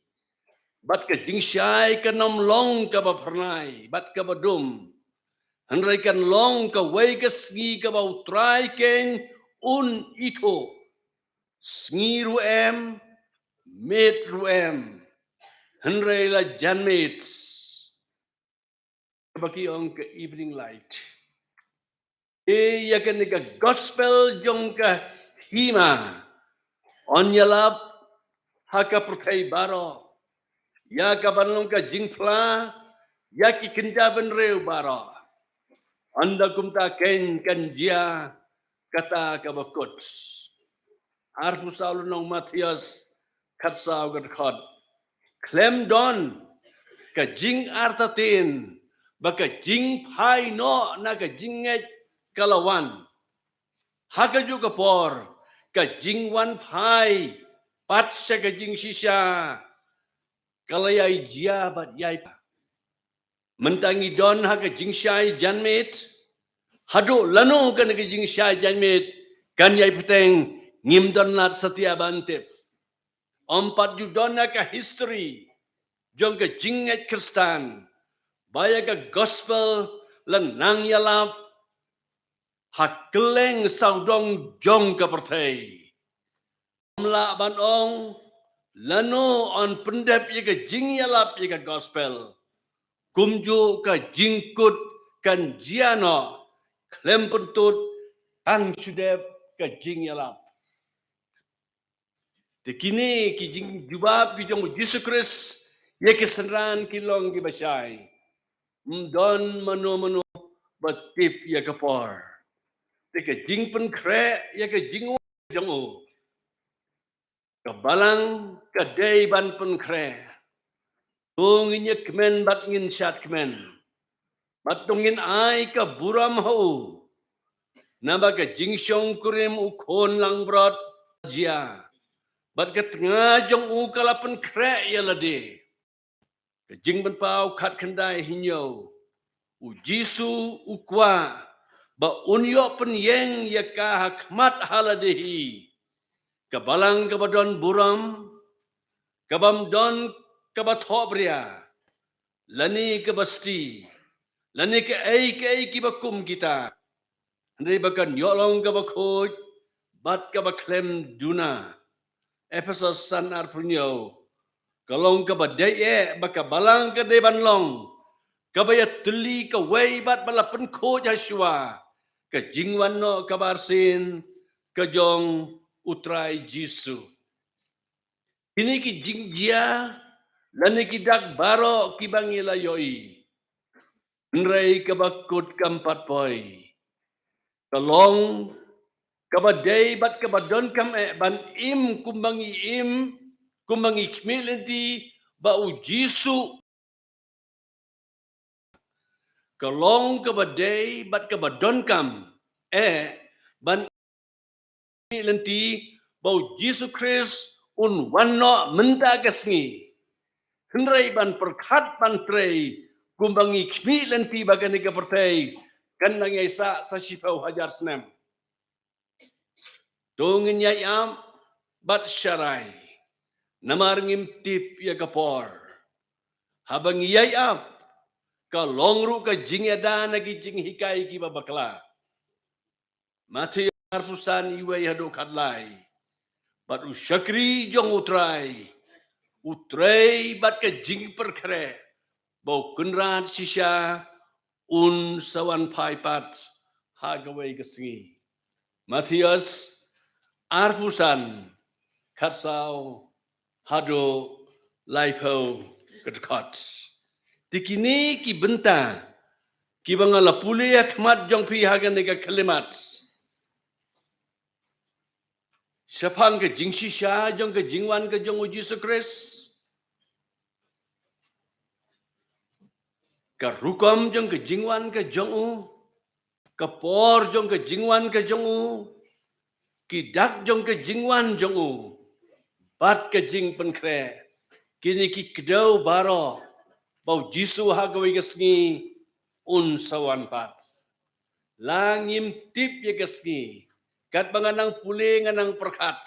Bad ka jingshai kan ym long kaba phyrnai bad kaba dum. Hynrei kan long kawei ka sngi kaba U Trai keiñ un ithuh. Sngi ruh em, miet ruh em, hynrei la janmiet. Kaba ki ong ka evening light. Ïa kane ka gospel jong ka hima yn ïalap ha ka pyrthei baroh, ïa kaban long ka jingphla ïa ki kynja bynriew baroh. Ynda kumta keiñ kan jia kata kaba kut. Arphew saw lynnong Mathaios, khatsaw ka dkhot. Khlem don ka jingartatien ba ka jingphai noh na ka jingngeit ka la wan. Ha kajuh ka por, ka jingwan phai pat sha ka jingshisha ka la ïai jia bad ïai pha. Mynta ngi don ha ka jingshai janmiet, haduh lano kane ka jingshai janmiet kan ïai bteng, ngim don lad satia ban tip. Ym pat ju don ha ka history jong ka jingngeit Khristan ba ïa ka gospel la nang ïalap ha kylleng sawdong jong ka pyrthei. Ym lah ban ong lano yn pyndep ïa ka jingïalap ïa ka gospel. Kumjuh ka jingkut kan jia noh khlem pyntut tang shu dep ka jingïalap. Te kine ki jingjubab ki jong u Jisu Khrist ïa ki synran ki long kiba shai. Ym don mano mano ba tip ïa ka por. Te ka jingpynkhreh ïa ka jingwan jong u, ka balang ka dei ban pynkhreh. To ngin ïa kmen bad ngin shad kmen. Bad to ngin ai ka burom ha u. Naba ka jingshongkurim u khun langbrot jia, bad ka tnga jong u ka la pynkhreh ïa lade. Ka Jingpynpaw khatkhyndai hynñiew. U Jisu u kwah ba un ïoh pynïeng ïa ka ha khmat ha lade hi. Ka balang kaba don burom, kabym don kaba thohbria, lane kaba sti, lane kaei kaei kiba kum kita. Hynrei ba kan ïoh long kaba khuid bad kaba khlem duna. Ephesos san arphew hynñiew. Ka long kaba dei eh ba ka balang ka dei ban long kaba ïatylli kawei bad ba la pynkhuid ha shuwa, ka jingwan noh kaba arsien ka jong u Trai Jisu. Kine ki jingjia lane ki dak baroh kiba ngi la ïohi, hynrei kaba kut kam pat poi. Ka long kaba dei bad kaba donkam eh ban im kumba ngi im, kumba ngi khmih lynti ba u Jisu. Ka long kaba dei bad kaba donkam eh ban khmih lynti ba u Jisu Khrist un wan noh mynta ka sngi. Hynrei ban pyrkhat ban trei kumba ngi khmih lynti ba kane ka pyrthei kan nang ïai sah sa shiphew hajar snem. To ngin ïai ap bad sharai, namar ngim tip ïa ka por. Haba ngi ïai ap, ka long ruh ka jingïada na ki jinghikai kiba bakla. Mathaios arphew san, iwei haduh khatlai. Bad u shakri jong u Trai u trei bad ka jingpyrkhreh ba u Kynrad shisha un sa wan phai pat ha kawei ka sngi. Mathaios arphew san, khatsaw haduh laiphew ka dkhot. Te kine ki bynta kiba nga la pule ha khmat jong phi ha kane ka khyllipmat shaphang ka jingshisha jong ka jingwan ka jong u Jisu Khrist, ka rukom jong ka jingwan ka jong u, ka por jong ka jingwan ka jong u, ki dak jong ka jingwan jong u, bad ka jingpynkhreh. Kine ki kdew baroh ba u Jisu ha kawei ka sngi un sa wan pat. La ngim tip ïa ka sngi, katba nga nang pule nga nang pyrkhat,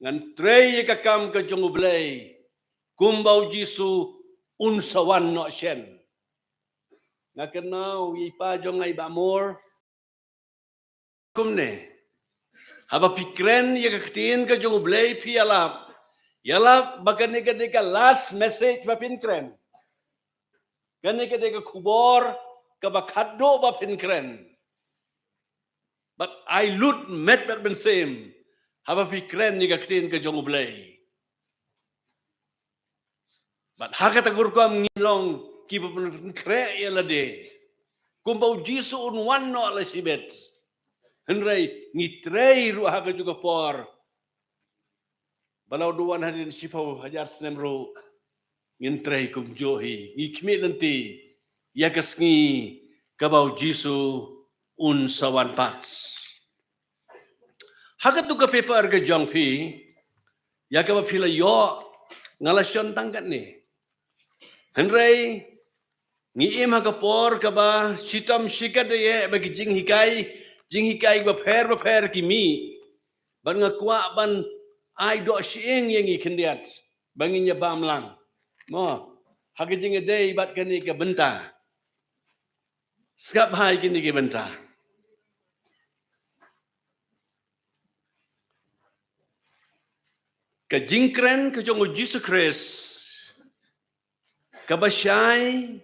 ngan trei ïa ka kam ka jong u Blei kumba u Jisu un sa wan noh shen. Nga kynmaw ïa i pa jong nga i Bah Mor. Kumne, haba phi kren ïa ka ktien ka jong u Blei phi ïalap, ïalap ba kane ka dei ka last message ba phin kren. Kane ka dei ka khubor kaba khatduh ba phin kren. Bad ai lut met bad mynsiem haba phi kren ïa ka ktien ka jong u Blei. Bad ha kata ka rukom ngin long kiba pynkhreh ïa lade kumba u Jisu un wan noh la shibit. Hynrei ngi trei ruh ha kajuh ka por ba la u wan hadien shiphew hajar snem ruh ngin trei kumjuh hi. Ngi khmih lynti ïa ka sngi kaba u Jisu un sa wan pat. Ha katu ka paper ka jong phi, ïa kaba phi la ïoh, nga la shon tang katne. Hynrei ngi im ha ka por kaba shitom shikatdei ba ki jinghikai, jinghikai bapher bapher ki mih. Bad nga kwah ban ai doh shyieng ïa ngi khyndiat ba ngin ïa bam lang, mo, ha ka jingïadei bad kane ka bynta. Sngap ha kine ki bynta. Ka jingkren ka jong u Jisu Khrist kaba shai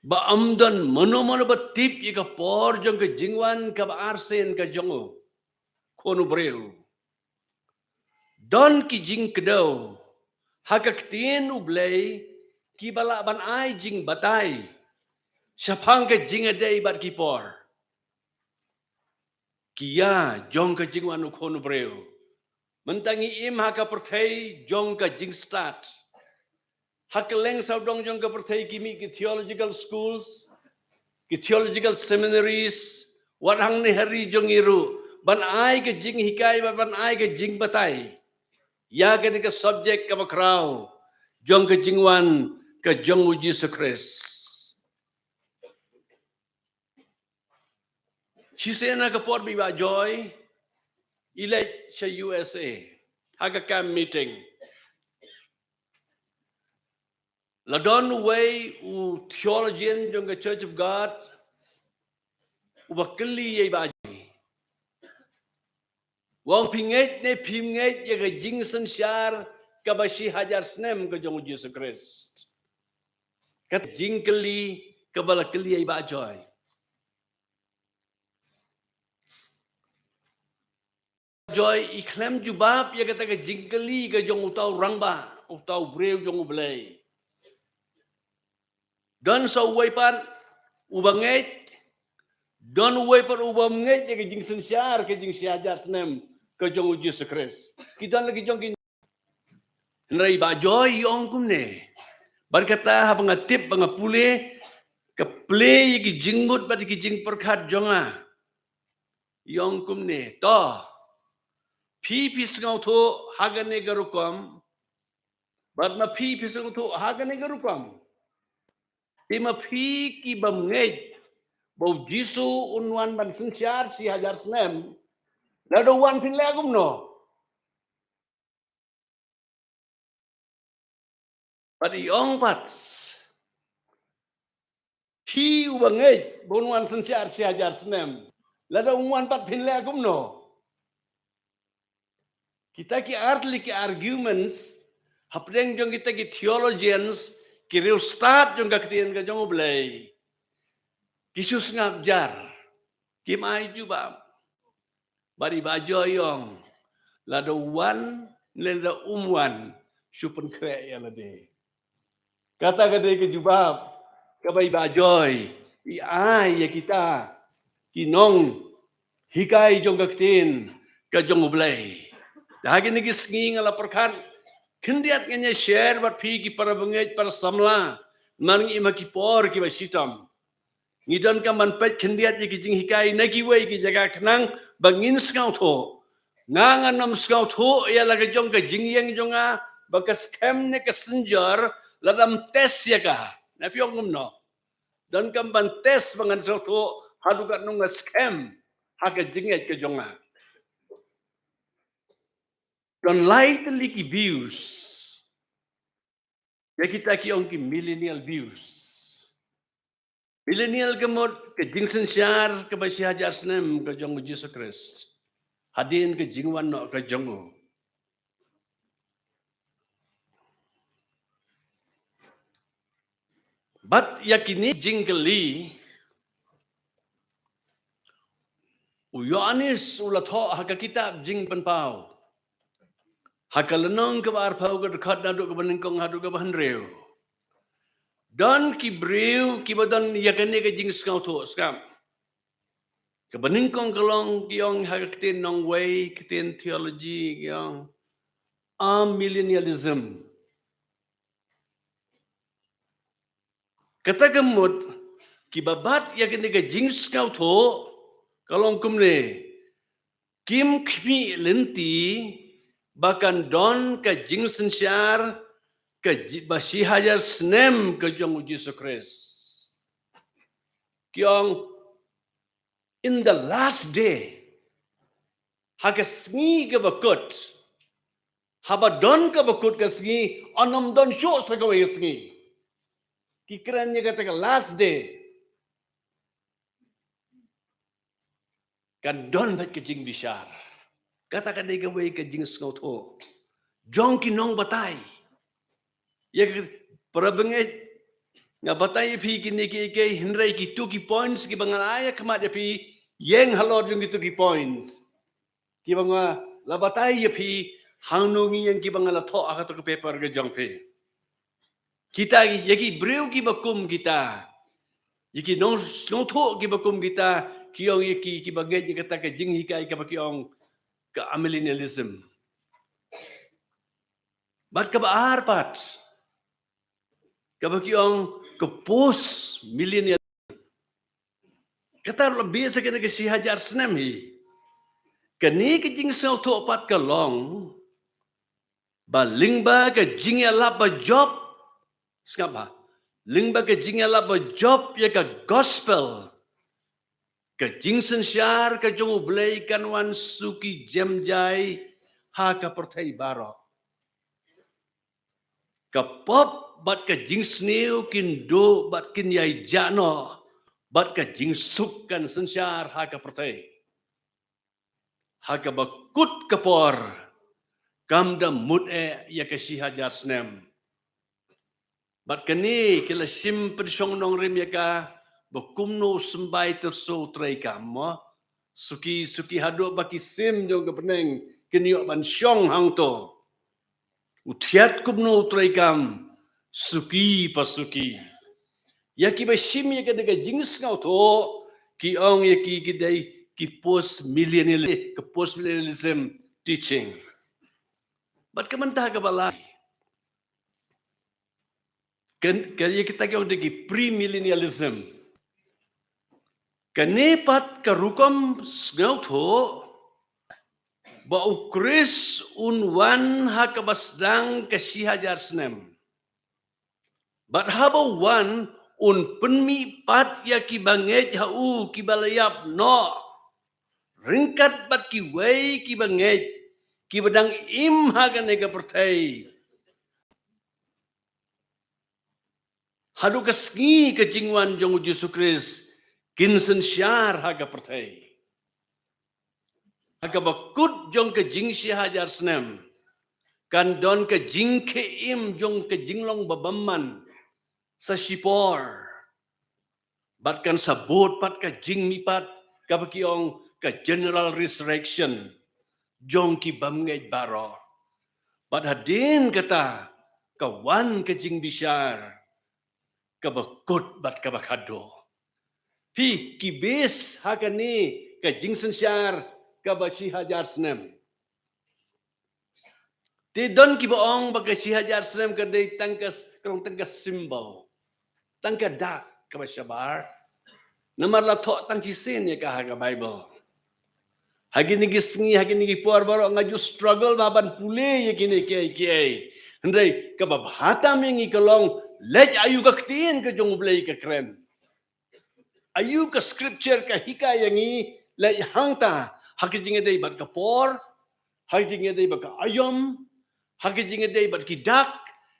ba ym don mano mano ba tip ïa ka por jong ka jingwan kaba arsien ka jong u Khun u briew. Don ki jingkdew ha ka ktien u Blei kiba lah ban ai jingbatai shaphang ka jingïadei bad ki por. Ki ïa jong ka jingwan u Khun u briew. Mynta ngi im ha ka pyrthei jong ka jingstad. Ha kylleng sawdong jong ka pyrthei ki mih ki theological schools, ki theological seminaries, wat hangne ha ri jong ngi ruh, ban ai ka jinghikai, ban, ban ai ka jingbatai ïa kane ka subject kaba khraw jong ka jingwan ka jong u Jisu Khrist. Shisien ha ka por ba i Bah Joy i leit sha U S A ha ka camp meeting, la don uwei u theologian jong ka Church of God uba kylli ïa i Bah Joy. U ong, phi ngeit ne phim ngeit ïa ka jingsynshar kaba shi hajar snem ka jong u Jisu Khrist? Ka jingkylli kaba la kylli ïa i Bah Joy. Joy i khlem jubab ïa kata ka jingkylli ka jong uta u rangbah, uta u briew jong u Blei. Don sa uwei pat uba ngeit, don uwei pat uba ngeit ïa ka jingsynshar, ka jingshi hajar snem ka jong u Jisu Khrist. Ki don la ki jong ki. Hynrei Bah Joy i ong kumne. Bad kata haba nga tip ba nga pule, ka plie ïa ki jingmut bad ki jingpyrkhat jong nga, i ong kumne, to, phi phi sngewthuh ha kane ka rukom, bad ma phi phi sngewthuh ha kane ka rukom, te ma phi ki bym ngeit ba u Jisu un wan ban synshar shi hajar snem, lada u wan phin leh kumno? Bad i ong pat, phi uba ngeit ba un wan synshar shi hajar snem, lada um wan pat phin leh kumno? Kita ki artylli ki arguments hapdeng jong kita ki theologians, ki riewstad jong ka ktien ka jong u Blei, ki shu sngap jar, kim ai jubab. Bad i Bah Joy i ong, lada u wan ne lada um wan, shu pynkhreh ïa lade. Kata ka dei ka jubab kaba i Bah Joy i ai ïa kita ki nonghikai jong ka ktien ka jong u Blei. Te ha kine ki sngi nga la pyrkhat khyndiat, ngan ïa share bad phi ki para bangeit, para samla, namar ngi im ha ki por kiba shitom. Ngi donkam ban peit khyndiat ïa ki jinghikai na kiwei ki jaka khnang ba ngin sngewthuh. Nga ngan ym sngewthuh ïa la ka jong ka jingïeng jong nga ba ka skhem ne ka synjor lada ym test ïa ka. Na phi ong kumno? Donkam ban test ba ngan sngewthuh haduh katno nga skhem ha ka jingngeit ka jong nga. Don lai tylli ki views. Ïa kita ki ong ki millennial views. Millennial ka mut ka jingsynshar kaba shi hajar snem ka jong u Jisu Khrist, hadien ka jingwan noh ka jong u. Bad ïa kine jingkylli u Ïoannis u la thoh ha ka kitab Jingpynpaw, ha ka lynnong kaba arphew, ka dkhot naduh kaba nyngkong haduh kaba hynriew. Don ki briew kiba don ïa kane ka jingsngewthuh skhem. Kaba nyngkong ka long, ki ong ha ka ktien nongwei, ktien theology, ki ong amillennialism. Kata ka mut kiba bat ïa kane ka jingsngewthuh ka long kumne. Kim khmih lynti ba kan don ka jingsynshar ka ji-, ba shi hajar snem ka jong u Jisu Khrist. Ki ong, in the last day, ha ka sngi kaba kut, haba don kaba kut ka sngi, yn ym don shuh sa kawei ka sngi. Ki kren ïa kata ka last day. Kan don bad ka jingbishar. Kata ka dei kawei ka jingsngewthuh jong ki nongbatai. Ïa ka, para bangeit, nga batai ïa phi kine kiei kiei, hynrei kito ki points kiba nga la ai ha khmat ïa phi, ïeng halor jong kito ki points kiba nga la batai ïa phi, hangno ngi ïeng, kiba nga la thoh ha kato ka paper ka jong phi. Kita, ïa ki briew kiba kum kita, ïa ki nongsngewthuh kiba kum kita, ki ong ïa ki, kiba ngeit ïa kata ka jinghikai kaba ki ong ka amillennialism. Bad kaba ar pat, kaba ki ong ka post millennial. Kata la bit sa kane ka shi hajar snem hi. Kane ka jingsngewthuh pat ka long ba lyngba ka jingïalap ba jop, sngap bha, lyngba ka jingïalap ba jop ïa ka gospel, ka jingsynshar ka jong U Blei kan wan suki jemjai ha ka pyrthei baroh. Ka pop bad ka jingsniew kin duh bad kin ïai jah noh, bad ka jingsuk kan synshar ha ka pyrthei. Ha kaba kut ka por, kam da mut eh ïa ka shi hajar snem. Bad kane ki la shim pynshong nongrim ïa ka, ba kumno u symbai tyrso u treikam, mo. Suki, suki haduh ba ki sim jong ka bneng kin ïoh ban shong hangto. U thiat kumno u treikam, suki pa suki. Ïa kiba shim ïa ka dei ka jingsngewthuh, ki ong ïa ki, ki dei ki post millennial, ka post millennialism teaching. Bad ka mynta kaba lai, ka, ka ïa kita ki ong dei ki premillennialism. Kane pat ka rukom sngewthuh ba U Khrist un wan ha kaba sdang ka shi hajar snem. Bad haba u wan, un pynmih pat ïa kiba ngeit ha u kiba la ïap noh, ryngkat bad kiwei kiba ngeit, kiba dang im ha kane ka pyrthei. Haduh ka sngi ka jingwan jong U Jisu Khrist, kin synshar ha ka pyrthei. Ha kaba kut jong ka jingshi hajar snem, kan don ka jingkhie im jong ka jinglong ba bymman sa shipor. Bad kan sa bud pat ka jingmihpat, kaba ki ong ka general resurrection jong ki bymngeit baroh. Bad hadien kata, ka wan ka jingbishar kaba kut bad kaba khadduh. Phi, ki base ha kane ka jingsynshar kaba shi hajar snem. Te don kiba ong ba ka shi hajar snem ka dei tang ka s-, ka long tang ka symbol, tang ka dak kaba shabar. Namar la thoh tang shisien ïa ka ha ka Bible. Ha kine ki sngi, ha kine ki por baroh nga ju struggle bha ban pule ïa kine kiei kiei. Hynrei kaba bha tam ïa ngi ka long, leit aïu ka ktien ka jong U Blei ka kren. Aïu ka scripture ka hikai ïa ngi, leit hangta, ha ka jingïadei bad ka por, ha ka jingïadei bad ka aïom, ha ka jingïadei bad ki dak,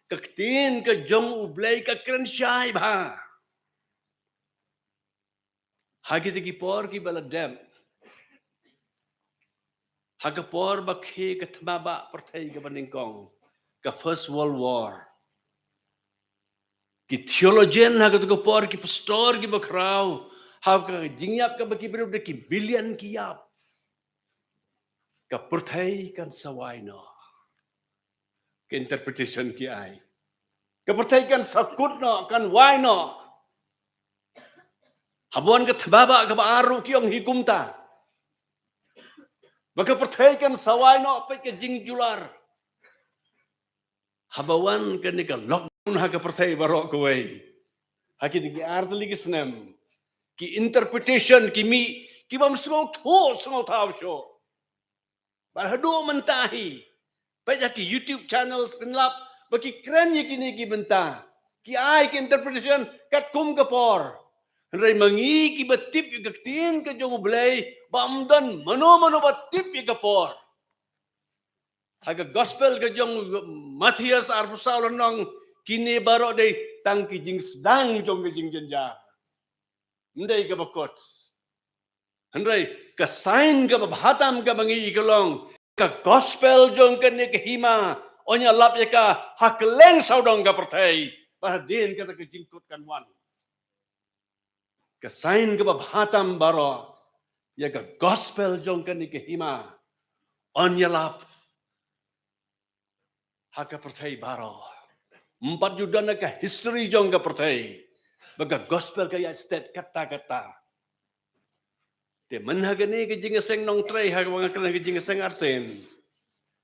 ka ktien ka jong U Blei ka kren shai bha. Ha kita ki por kiba la dep, ha ka por ba khie ka thma ba pyrthei kaba nyngkong, ka First World War, ki theologian ha kato ka por, ki pastor kiba khraw, ha ka jingïap kaba ki briew da ki billion ki ïap, ka pyrthei kan sa wai noh. Ka interpretation ki ai, ka pyrthei kan sa kut noh, kan wai noh. Haba wan ka thma ba kaba ar ruh ki ong hi kumta, ba ka pyrthei kan sa wai noh, peit ka jingjular. Haba wan kane ka lockdown ha ka pyrthei baroh kawei, ha kine ki ar tylli ki snem, ki interpretation ki mih, ki bym sngewthuh sngewthaw shuh. Bad haduh mynta hi, peit ha ki YouTube channels pynlap ba ki kren ïa kine ki bynta, ki ai ki interpretation katkum ka por. Hynrei ma ngi kiba tip ïa ka ktien ka jong U Blei, bym don mano mano ba tip ïa ka por. Ha ka gospel ka jong Mathaios arphew saw lynnong, kine baroh dei tang ki jingsdang jong ka jingjynjar. Ym dei kaba kut. Hynrei ka sign kaba bha tam kaba ngi ïohi ka long, ka gospel jong kane ka hima yn ïalap ïa ka ha kylleng sawdong ka pyrthei. Bad hadien kata ka jingkut kan wan. Ka sign kaba bha tam baroh, ïa ka gospel jong kane ka hima yn ïalap ha ka pyrthei baroh. Ym pat ju don ha ka history jong ka pyrthei ba ka gospel ka ïaid stet katta katta. Te mynha kane ka jingïaseng Nongtrei, ha kaba nga kren ka jingïaseng arsien,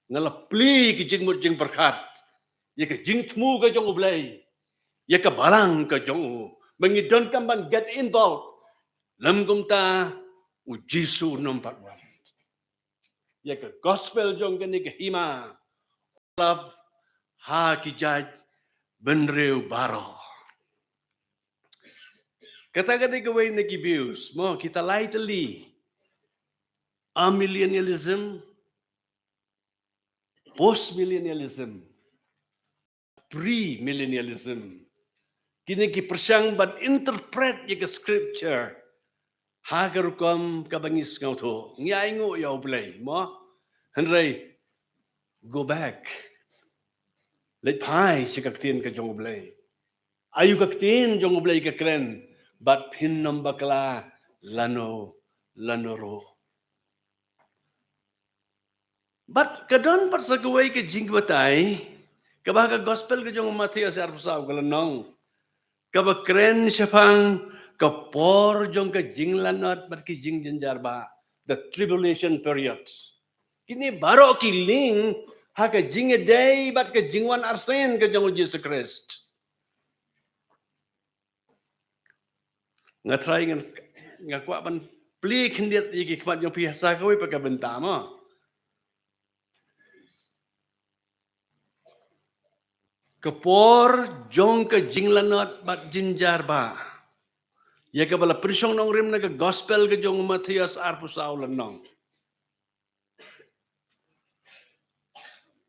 nga la plie ka jingmut jingpyrkhat ïa ka jingthmu ka jong U Blei, ïa ka balang ka jong u, ba ngi donkam ban get involved. Lym kumta, U Jisu un ym pat wan. Ïa ka gospel jong kane ka hima ïalap ha ki jait bynriew baroh. Kata ka dei kawei na ki views, mo, kita lai tylli. Amillennialism, postmillennialism, premillennialism. Kine ki pyrshang ban interpret ïa ka scripture ha ka rukom kaba ngi sngewthuh. Ngi ainguh ïa U Blei, mo? Hynrei, go back. Leit phai sha ka ktien ka jong U Blei. Aïu ka ktien jong U Blei ka kren, bad phin ym bakla lano lano ruh. Bad ka don pat sa kawei ka jingbatai, kaba ha ka gospel ka jong u Mathaios arphew saw ka lynnong, kaba kren shaphang ka por jong ka jinglanot bad ki jingjynjar ba, the tribulation period. Kine baroh ki link ha ka jingïadei bad ka jingwan arsien ka jong u Jisu Khrist. Nga try ngan, nga kwah ban plie khyndiat ïa ki khmat jong phi ha sa kawei pat ka bynta, mo. Ka por jong ka jinglanot bad jynjar ba, ïa kaba la pynshong nongrim na ka gospel ka jong u Mathaios arphew saw lynnong.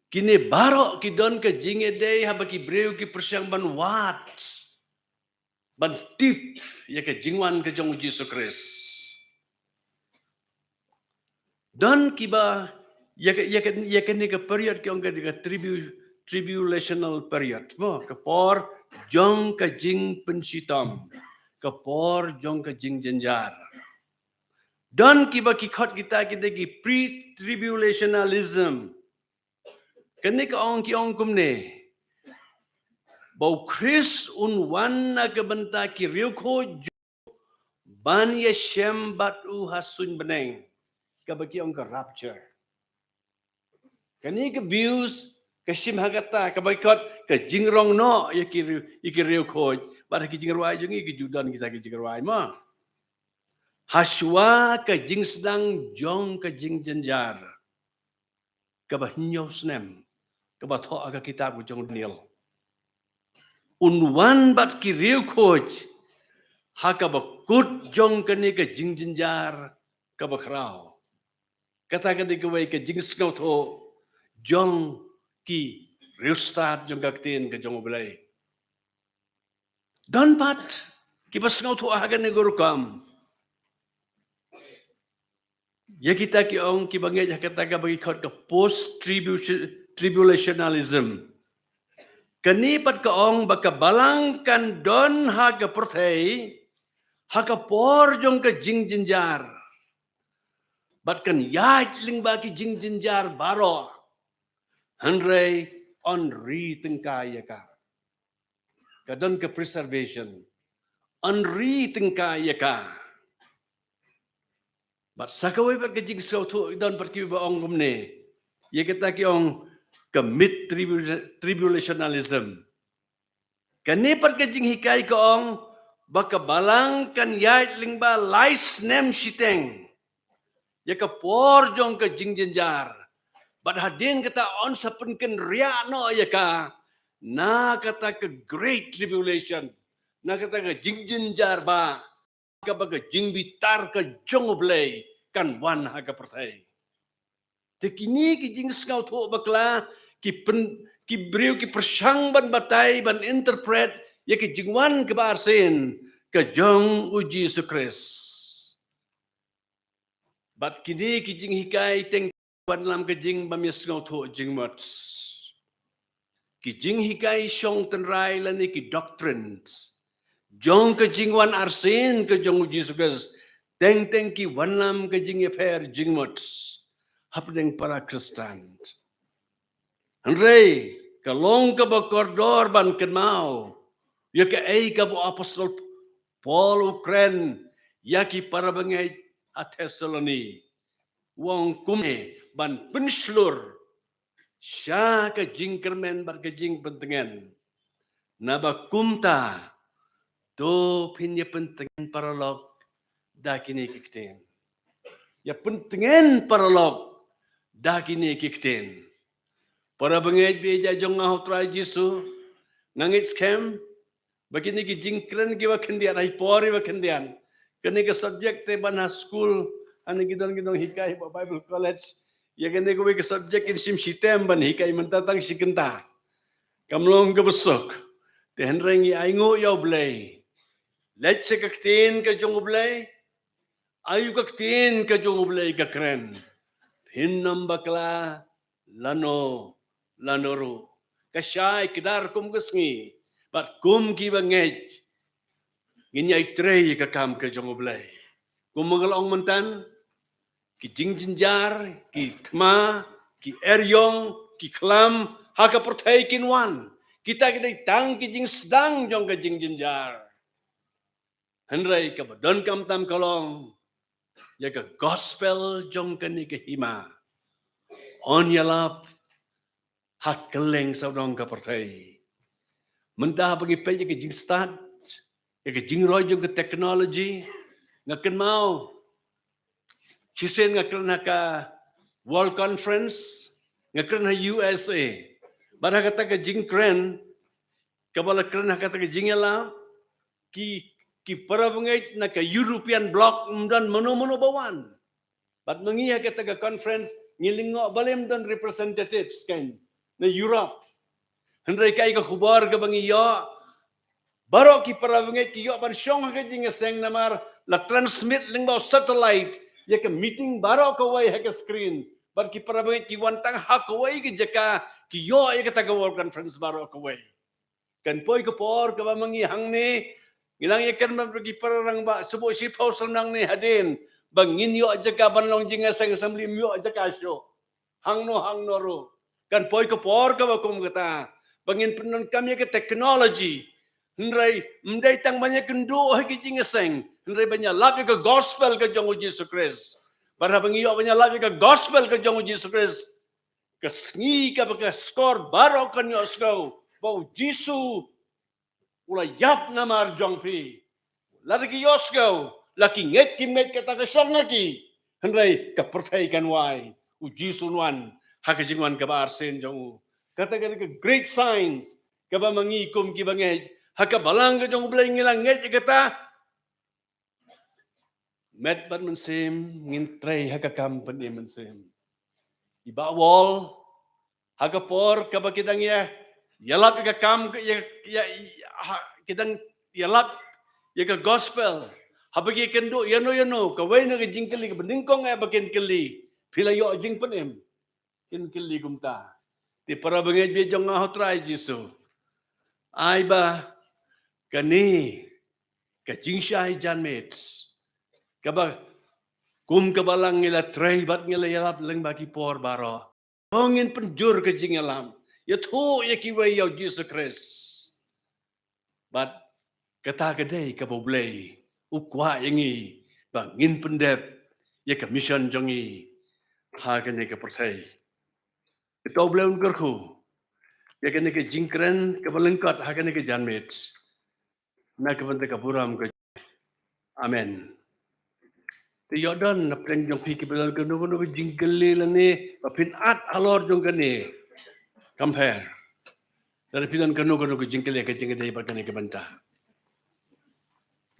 Kine baroh ki don ka jingïadei haba ki briew ki pyrshang ban wad, ban tip ïa ka jingwan ka jong u Jisu Khrist. Don kiba, ïa ka, ïa ka, ïa kane ka period ki ong ka, ka tribu-, tribulational period, mo, ka por jong ka jingpynshitom, ka por jong ka jingjynjar. Don kiba ki khot kita, kita ki pre-tribulationalism. Kane ka ong, ki ong kumne, ba u Khrist un wan na ka bynta ki riewkhuid, ban ïashem bad u ha suiñ bneng, kaba ki ong ka rapture. Kane ka views ka shim ha kata, kaba ki khot ka jingrong noh ïa ki riew, ïa ki riewkhuid. Bad ha ki jingrwai jong ngi ki ju don kita ki jingrwai, mo. Hashwa ka jingsdang jong ka jingjynjar kaba hynñiew snem, kaba thoh ha ka kitab ka jong u Daniel. Un wan bad ki riewkhuid ha kaba kut jong kane ka jingjynjar kaba khraw. Kata ka dei kawei ka jingsngewthuh jong ki riewstad jong ka ktien ka jong U Blei. Don pat kiba sngewthuh ha kane ka rukom. Ïa kita ki ong, kiba ngeit ha kata kaba ki khot ka post-tribulation-, tribulationalism. Kane pat ka ong ba ka balang kan don ha ka pyrthei ha ka por jong ka jingjynjar. Bad kan ïaid lyngba ki jingjynjar baroh. Hynrei yn ri tyngkai ïa ka. Ka don ka preservation. Yn ri tyngkai ïa ka. Bad sa kawei pat ka jingsngewthuh, don pat kiba ong kumne. Ïa kita ki ong ka mid-tribula-, tribulationalism. Kane pat ka jinghikai ka ong ba ka balang kan ïaid lyngba lai snem shiteng. Ïa ka por jong ka jingjynjar. Bad hadien kata yn sa pynkynriah noh ïa ka na kata ka great tribulation, na kata ka jingjynjar ba kaba ka jingbitar ka jong U Blei kan wan ha ka pyrthei. Te kine ki jingsngewthuh bakla ki pyn, ki briew ki pyrshang ban batai, ban interpret ïa ki jingwan kaba arsien ka jong U Jisu Khrist. Bad kine ki jinghikai teng wanlam ka jing bym ïa sngewthuh jingmut. Ki jinghikai shong tynrai lane ki doctrines jong ka jingwan arsien ka jong U Jisu Khrist teng teng ki wanlam ka jingïapher jingmut hapdeng para Khristan. Hynrei ka long kaba kordor ban kynmaw ïa kaei kaba u apostol Paul u kren ïa ki para bangeit ha Thessaloni. U ong kumne ban pynshlur sha ka jingkyrmen bad ka jingpyntngen. Naba kumta to phin ïa pyntngen paralok da kine ki ktien. Ïa pyntngen paralok da kine ki ktien. Para bangeit baieit jong nga ha U Trai Jisu, nga ngeit skhem ba kine ki jingkren kiba khyndiat, ha i por iba khyndiat, kane ka subject te ban ha skul, ha kine ki don ki nonghikai ba Bible College, ïa kane kawei ka subject kin shim shitem ban hikai, mynta tang shi kynta. Kam long kaba suk. Te hynrei ngi ainguh ïa U Blei. Leit sha ka ktien ka jong U Blei. Aïu ka ktien ka jong U Blei ka kren. Phin ym bakla lano lano ruh. Ka shai kdar kum ka sngi bad kum kiba ngeit ngin ïai trei ïa ka kam ka jong U Blei. Kum ba nga la ong mynta, ki jingjynjar, ki thma, ki eriong, ki khlam ha ka pyrthei kin wan. Kita ki dei tang ki jingsdang jong ka jingjynjar. Hynrei kaba donkam tam ka long ïa ka gospel jong kane ka hima yn ïalap ha kylleng sawdong ka pyrthei. Mynta haba ngi peit ïa ka jingstad, ïa ka jingroi jong ka technology, nga kynmaw shisien nga kren ha ka World Conference, nga kren ha U S A. Bad ha kata ka jingkren kaba la kren ha kata ka jingïalap, ki, ki para bangeit na ka European Bloc ym don mano mano ba wan. Bad ma ngi ha kata ka conference ngi lyngngoh balei ym don representatives kein na Europe. Hynrei kaei ka khubor kaba ngi ïoh, baroh ki para bangeit ki ïoh ban shong ha ka jingïaseng namar la transmit lyngba u satellite ïa ka meeting baroh kawei ha ka screen. Bad ki para bangeit ki wan tang ha kawei ka jaka ki ïoh ïa kata ka World Conference baroh kawei. Kan poi ka por kaba ma ngi hangne ngi nang ïakren bad ki para rangbah, shu buh shiphew snem nangne hadien ba ngin ïoh jaka ban long jingïaseng assembly, ym ïoh jaka shuh. Hangno hangno ruh kan poi ka por kaba kum kata ba ngin pyndonkam ïa ka technology. Hynrei ym dei tang ban ïakynduh ha ki jingïaseng, hynrei ban ïalap ïa ka gospel ka jong U Jisu Khrist. Bad haba ngi ïoh ban ïalap ïa ka gospel ka jong U Jisu Khrist, ka sngi kaba ka shkor baroh kan ïohsngew ba U Jisu u la ïap namar jong phi. Lada ki ïohsngew, la ki ngeit kim ngeit kata ka shong ha ki, hynrei ka pyrthei kan wai. U Jisu un wan ha ka jingwan kaba arsien jong u. Kata ka dei ka great signs kaba ma ngi kum kiba ngeit ha ka balang ka jong U Blei ngi la ngeit ïa kata. Met bad mynsiem ngin trei ha ka kam pynim mynsiem. I Bah Wall, ha ka por kaba ki dang ïa, ïalap ïa ka kam ka, ïa, ïa, ha, ki dang ïalap ïa ka gospel, haba ki kynduh ïano ïano, kawei na ka jingkylli kaba nyngkong eh ba kin kylli, phi la ïoh jingpynim? Kin kylli kumta. Te para bangeit baieit jong nga ha U Trai Jisu, ai ba kane ka jingshai janmiet kaba kum ka balang ngi la trei bad ngi la ïalap lyngba ki por baroh, to ngin pynjur ka jingïalam, ïathuh ïa kiwei ïa U Jisu Khrist. Bad kata ka dei kaba U Blei u kwah ïa ngi ba ngin pyndep ïa ka mission jong ngi ha kane ka pyrthei. Te to U Blei un kyrkhu ïa kane ka jingkren kaba lyngkot ha kane ka janmiet. Na ka bynta ka burom ka. Amen. Te ïoh don na pdeng jong phi ki ba don kano kano ka jingkylli lane ba phin at halor jong kane. Compare. Lada phi don kano kano ka jingkylli ha ka jingïadei bad kane ka bynta.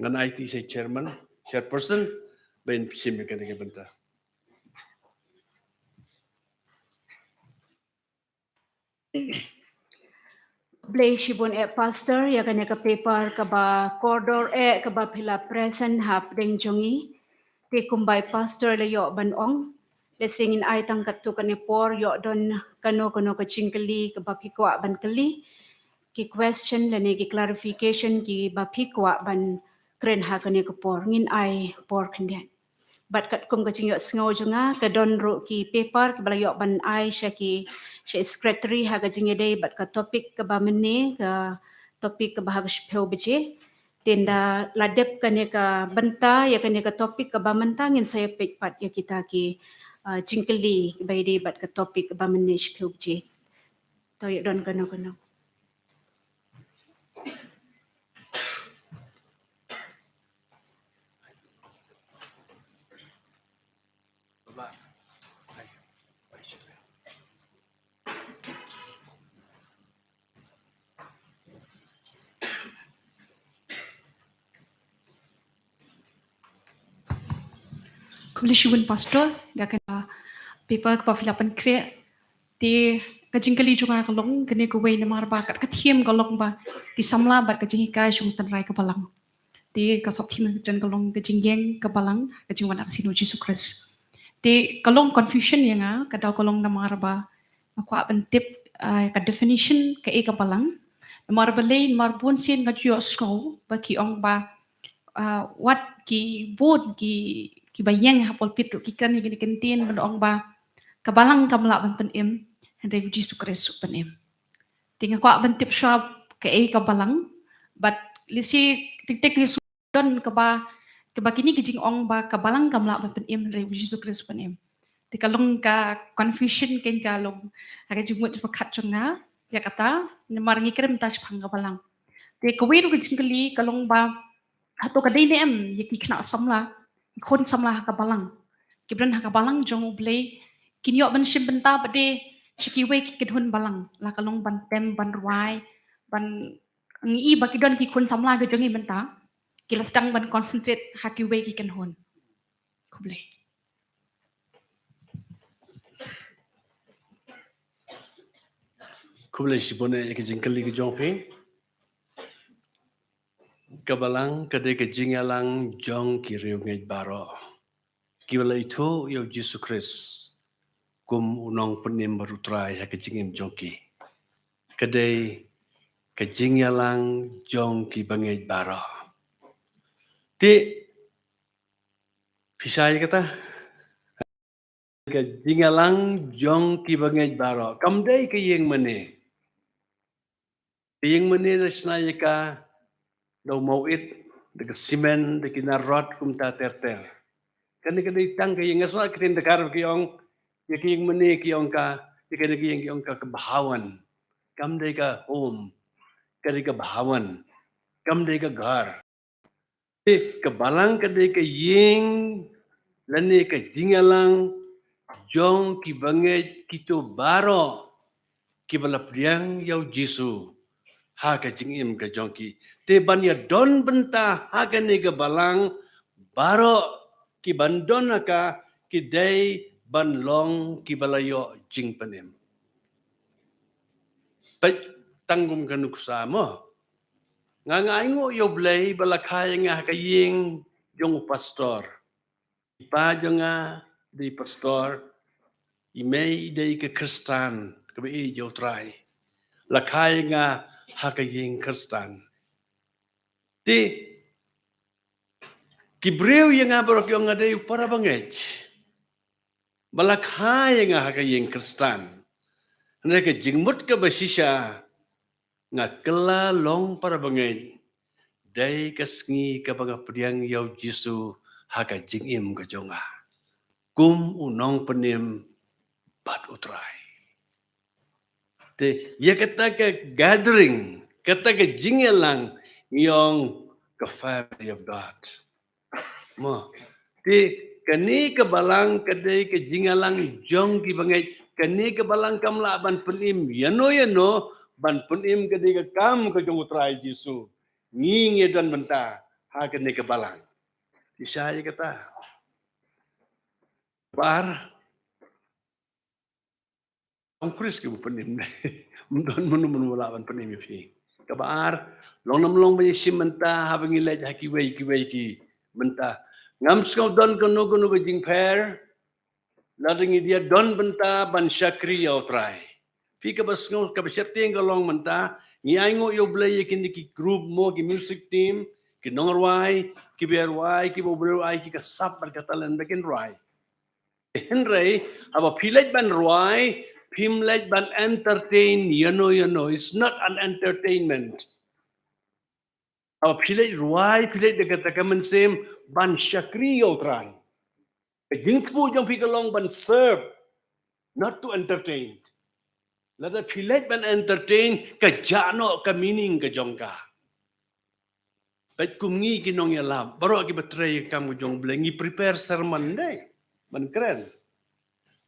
Ngan aiti sha chairman, chairperson, ban shim ïa kane ka bynta. Khublei shibun eh pastor, ïa kane ka paper kaba kordor eh kaba phi la present ha pdeng jong ngi. Te kumba i pastor la ïoh ban ong, lehse ngin ai tang katto katne por, ïoh don kano kano ka jingkylli kaba phi kwah ban kylli, ki question lane ki clarification kiba phi kwah ban kren ha kane ka por, ngin ai por khyndiat. Bad katkum ka jingïohsngew jong nga, ka don ruh ki paper kiba la ïoh ban ai sha ki, sha i secretary ha ka jingïadei bad ka topic kaba mynne, ka topic kaba ha ka shiphew baje. Te ynda la dep kane ka bynta ïa kane ka topic kaba mynta, ngin sa ïa peit pat ïa kita ki, ah, jingkylli kiba ïadei bad ka topic kaba mynne shiphew baje. To ïa don kano kano. Khublei shibun pastor, da kane ka paper kaba phi la pynkhreh. Te ka jingkylli jong nga ka long kane kawei namar ba kat ka theme ka long ba ki samla bad ka jinghikai jong tynrai ka balang. Te ka sub theme ka long ka jingïeng ka balang, ka jingwan arsien u Jisu Khrist. Te ka long confusion ïa nga, ka daw ka long namar ba nga kwah ban tip, ah, ka definition kaei ka balang. Namar balei, namar bun sien nga ju ïohsngew ba ki ong ba, ah, wat ki bun ki, kiba ïeng ha pulpit ruh ki kren ïa kine ki ktien ban ong ba ka balang kam lah ban pynim, hynrei u Jisu Khrist u pynim. Te nga kwah ban tip shuwa kaei ka balang, bad lehse tik tik lehse don kaba, kaba kine ki jingong ba ka balang kam lah ban pynim hynrei u Jisu Khrist u pynim. Te ka long ka confusion kein ka long ha ka jingmut jingpyrkhat jong nga ïa kata, namar ngi kren mynta shaphang ka balang. Te kawei ruh ka jingkylli ka long ba hato ka dei ne em ïa ki khynnah samla, ki khun samla ha ka balang, kiba don ha ka balang jong U Blei, kin ïoh ban shim bynta pat de sha kiwei ki kynhun balang, la ka long ban tem, ban rwai, ban, ngi i ba ki don ki khun samla ki jong ngi mynta, ki la sdang ban concentrate ha kiwei ki kynhun. Khublei. Khublei shibun ïa ka jingkylli ka jong phi. Ka balang ka dei ka jingïalang jong ki riewngeit baroh kiba la ithuh ïa u Jisu Khrist kum u nongpynim bad u Trai ha ka jingim jong ki. Ka dei ka jingïalang jong ki bangeit baroh. Te phi shai kata, ka jingïalang jong ki bangeit baroh. Kam dei ka ïing mane. Ka ïing mane la shna ïa ka da u mawit, da ka simen, da ki nar rot kumta ter ter. Kane ka dei tang ka ïing, nga sngewthuh ka ktien Dkhar ki ong, ïa ka ïing mane ki ong ka, ïa kane ka ïing ki ong ka ka bhawan. Kam dei ka home, ka dei ka bhawan. Kam dei ka ghar. Te ka balang ka dei ka ïing lane ka jingïalang jong ki bangeit kito baroh kiba la pdiang ïa u Jisu ha ka jingim ka jong ki. Te ban ïa don bynta ha kane ka balang, baroh kiban don ha ka ki dei ban long kiba la ïoh jingpynim. Peit tang kum ka nuksa mo. Nga nga ainguh ïa U Blei ba la kha ïa nga ha ka ïing jong u pastor. I pa jong nga dei pastor, i mei dei ka Khristan kaba ïeit ïa u Trai. La kha ïa nga ha ka ïing Khristan. Te ki briew ïa nga baroh ki ong nga dei u para bangeit ba la kha ïa nga ha ka ïing Khristan. Hynrei ka jingmut kaba shisha, nga kylla long para bangeit dei ka sngi kaba nga pdiang ïa u Jisu ha ka jingim ka jong nga kum u nongpynim bad u Trai. Te ïa kata ka gathering, kata ka jingïalang ngi ong ka family of God. Mo, te Kane ka balang ka dei ka jingïalang jong ki bangeit. Kane ka balang kam lah ban pynim ïano ïano, ban pynim ka dei ka kam ka jong U Trai Jisu. Ngi ngi don bynta ha kane ka balang. Phi shai ïa kata? Bar Long Chris ki ba pynim. Ym don mano mano ba lah ban pynim ïa phi. Kaba ar, long nam long ba ïa shim bynta haba ngi leit ha kiwei kiwei ki bynta. Ngam sngew don kano kano ka jingpher. Lada ngi dei don bynta ban shakri ïa U Trai. Phi kaba sngew kaba shyrtieng ka long bynta, ngi ainguh ïa U Blei ïa kine ki group mo, ki music team, ki nongrwai, ki ba rwai, ki ba U Blei u ai ki ka sap bad ka talent ba kin rwai. Hynrei haba phi leit ban rwai, phim leit ban entertain ïano ïano. It's not an entertainment. Haba phi leit rwai, phi leit da kata ka mynsiem ban shakri ïa U Trai. Ka jingthmu jong phi ka long ban serve, not to entertain. Lada phi leit ban entertain, ka jah noh ka meaning ka jong ka. Peit kum ngi ki nongïalap baroh ki ba trei ïa ka kam ka jong U Blei, ngi prepare sermon dei ban kren.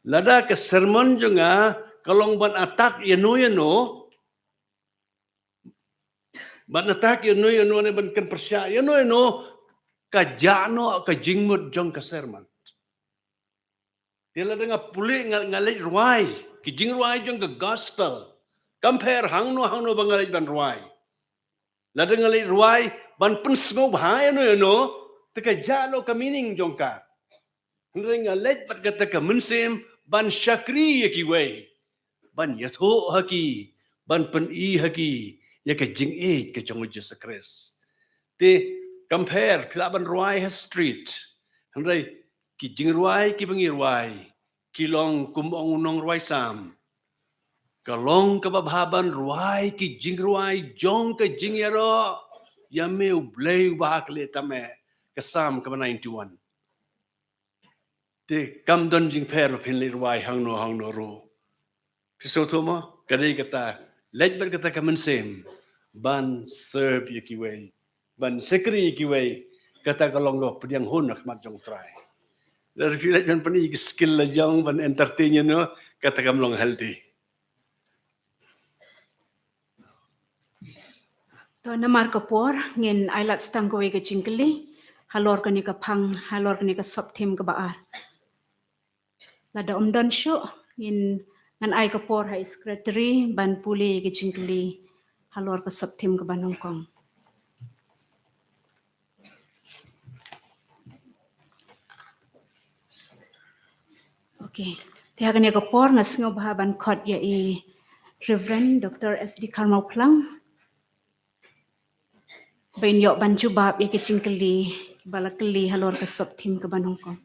Lada ka sermon jong nga ka long ban attack ïano ïano, ban attack ïano ïano ne ban kren pyrshah ïano ïano, ka jah noh ka jingmut jong ka sermon. Te lada nga pule nga, nga leit rwai ki jingrwai jong ka gospel, kam pher hangno hangno ba nga leit ban rwai. Lada nga leit rwai ban pynsngewbha ïano ïano, te ka jah noh ka meaning jong ka. Hynrei nga leit bad kata ka mynsiem ban shakri ïa kiwei, ban ïathuh ha ki, ban pyni ha ki ïa ka jingïeit ka jong U Jisu Khrist. Te kam pher phi lah ban rwai ha street, hynrei ki jingrwai ki ba ngi rwai ki long kum ong u nongrwai Salm, ka long kaba bha ban rwai ki jingrwai jong ka jingïaroh ïa me U Blei uba ha khlieh tam eh, ka Salm kaba ninety-one. Te kam don jingpher ba phin leit rwai hangno hangno ruh. Phi sngewthuh mo? Ka dei kata, leit bad kata ka mynsiem ban serve ïa kiwei, ban shakri ïa kiwei. Kata ka long kaba pdiang hun ha khmat jong U Trai. Lada phi leit ban pyni ki skill la jong ban entertain ïano, kata kam long healthy. To namar ka por ngin ai lad tang kawei ka jingkylli halor kane ka phang, halor kane ka sub theme kaba ar. Lada ym don shuh, ngin, ngan ai ka por ha i secretary ban pule ka jingkylli halor ka sub theme kaba nyngkong. Okay. Te ha kane ka por nga sngewbha ban khot ïa i Reverend Doctor S D Kharmawphlang ba in ïoh ban jubab ïa ka jingkylli ba la kylli halor ka sub theme kaba nyngkong.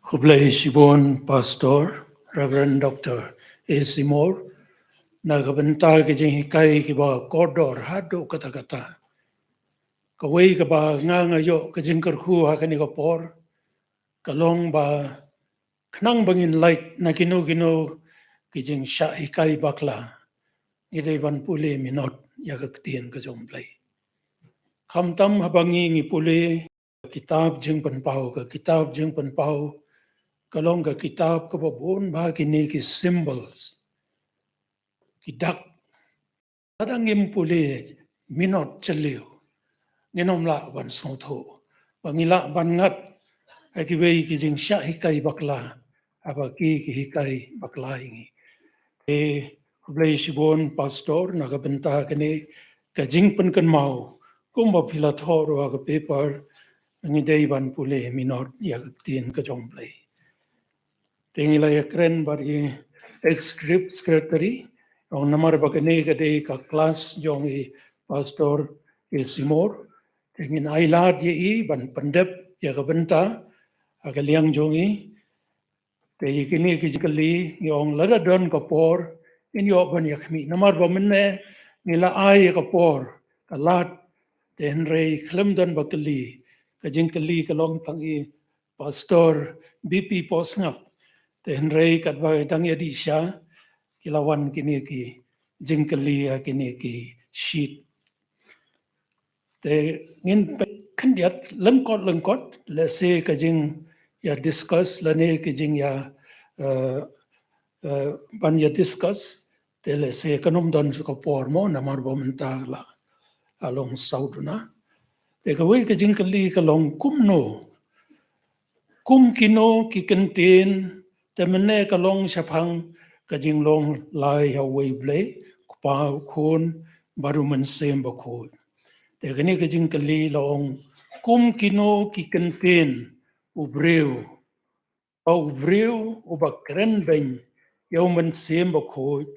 Khublei shibun Pastor Reverend Doctor A C Moore na ka bynta ka jinghikai kiba kordor haduh katta katta. Kawei kaba nga nga ïoh ka jingkyrkhu ha kane ka por ka long ba khnang ba ngin lait na kino kino ki jingshah hikai bakla, ngi dei ban pule minot ïa ka ktien ka jong U Blei. Khamtam haba ngi ngi pule ka kitab Jingpynpaw, ka kitab Jingpynpaw ka long ka kitab kaba bun bha kine ki symbols, ki dak. Lada ngim pule minot jylliew, ngin ym lah ban sngewthuh ba ngi lah ban ngat ha kiwei ki jingshah hikai bakla, haba ki ki hikai bakla ïa ngi. Te khublei shibun Pastor na ka bynta kane ka jingpynkynmaw, kumba phi la thoh ruh ha ka paper, ngi dei ban pule minot ïa ka ktien ka jong U Blei. Te ngi la ïakren bad i ex secretary, ong namar ba kane ka dei ka klas jong i Pastor A C Moore. Te ngin ai lad ïa i ban pyndep ïa ka bynta ha ka liang jong i. Te ïa kine ki jingkylli ngi ong lada don ka por ngin ïoh ban ïakhmih, namar ba mynne ngi la ai ïa ka por ka lad. Te hynrei khlem don ba kylli, ka jingkylli ka long tang i Pastor B P Pohsngap. Te hynrei katba dang ïa dih sha, ki la wan kine ki jingkylli ha kine ki sheet. Te ngin peit khyndiat lyngkot lyngkot, lehse ka jingïa discuss lane ka jingïa, eh, eh, ban ïa discuss, te lehse kan ym don shuh ka por mo, namar ba mynta la, la long saw duna. Te kawei ka jingkylli ka long kumno, kum kino ki kyntien te mynne ka long shaphang ka jinglong lai ha uwei U Blei, Kpa, U Khun bad U Mynsiem Bakhuid. Te kane ka jingkylli la ong, kum kino ki kyntien u briew, ba u briew uba kren beiñ ïa U Mynsiem Bakhuid,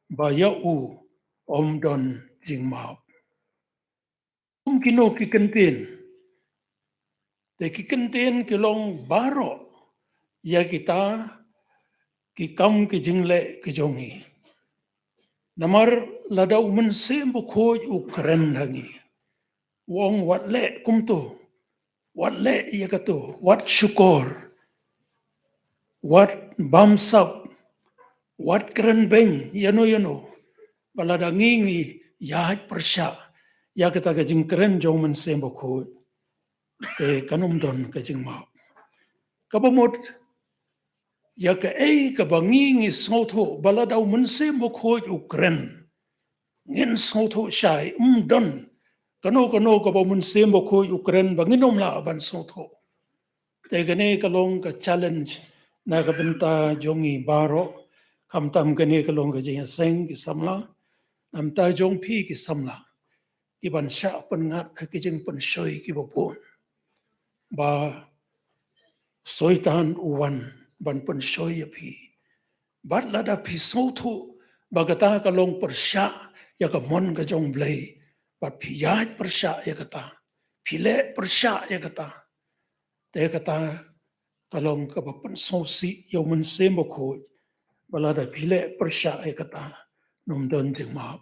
ba ïa u ym don jingmap. Kum kino ki kyntien. Te ki kyntien ki long baroh ïa kita ki kam ki jingleh ki jong ngi. Namar lada U Mynsiem Bakhuid u kren ha ngi, u ong wat leh kumto, wat leh ïa kato, wat shukor, wat bamsap, wat kren beiñ ïano ïano, ba lada ngi ngi ïaid pyrshah ïa kata ka jingkren jong U Mynsiem Bakhuid, te kan ym don ka jingmap. Kaba mut, ïa kaei kaba ngi ngi sngewthuh ba lada U Mynsiem Bakhuid u kren, ngin sngewthuh shai, ym don kano kano kaba U Mynsiem Bakhuid u kren ba ngin ym lah ban sngewthuh. Te kane ka long ka challenge na ka bynta jong ngi baroh, khamtam kane ka long ka jingïaseng ki samla, na bynta jong phi ki samla, ki ban shah pynngat ha ki jingpynshoi kiba bun. Ba Soitan u wan ban pynshoi ïa phi. Bad lada phi sngewthuh ba kata ka long pyrshah ïa ka mon ka jong U Blei, bad phi ïaid pyrshah ïa kata, phi leh pyrshah ïa kata, te kata ka long kaba pynsngewsih ïa U Mynsiem Bakhuid, ba lada phi leh pyrshah ïa kata, ym don jingmap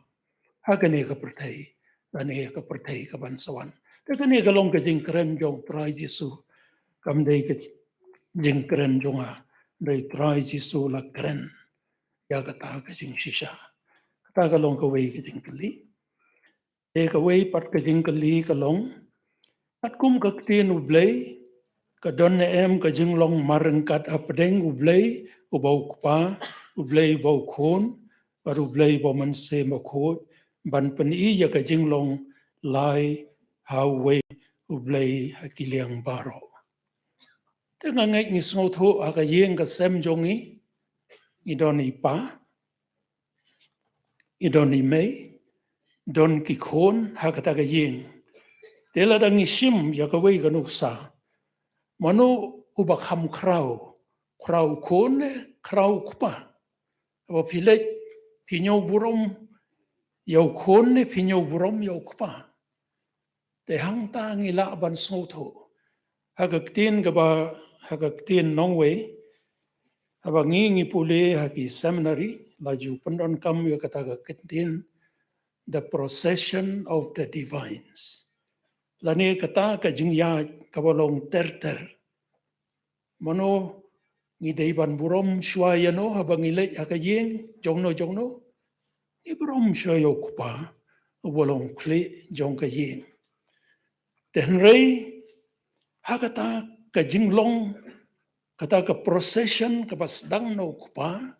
ha kane ka pyrthei lane ha ka pyrthei ka ban sa wan. Te kane ka long ka jingkren jong U Trai Jisu, kam dei ka jingkren jong nga, dei U Trai Jisu la kren ïa kata ka jingshisha. Kata ka long kawei ka jingkylli. Te kawei pat ka jingkylli ka long, katkum ka ktien U Blei, ka don ne em ka jinglong marryngkat hapdeng U Blei uba U Kpa, U Blei uba U Khun, bad U Blei uba U Mynsiem Bakhuid, ban pyni ïa ka jinglong lai ha uwei U Blei ha ki liang baroh. Te nga ngeit ngi sngewthuh ha ka ïing ka sem jong ngi, ngi don i pa, i don i mei, don ki khun ha kata ka ïing. Te lada ngi shim ïa kawei ka nuksa, mano uba kham khraw, khraw u khun ne khraw u kpa? Haba phi leit, phi ñiew burom ïa u khun ne phi ñiew burom ïa u kpa? Te hangta ngi lah ban sngewthuh. Ha ka ktien kaba, ha ka ktien nongwei, haba ngi ngi pule ha ki seminary, la ju pyndonkam ïa kata ka ktien, the procession of the divines. Lane kata ka jingïaid kaba long ter ter. Mano ngi dei ban burom shuwa ïano haba ngi leit ha ka ïing jongno jongno? Ngi burom shuwa ïa u kpa, uba long u khlieh jong ka ïing. Te hynrei ha kata ka jinglong, kata ka procession kaba sdang na u kpa,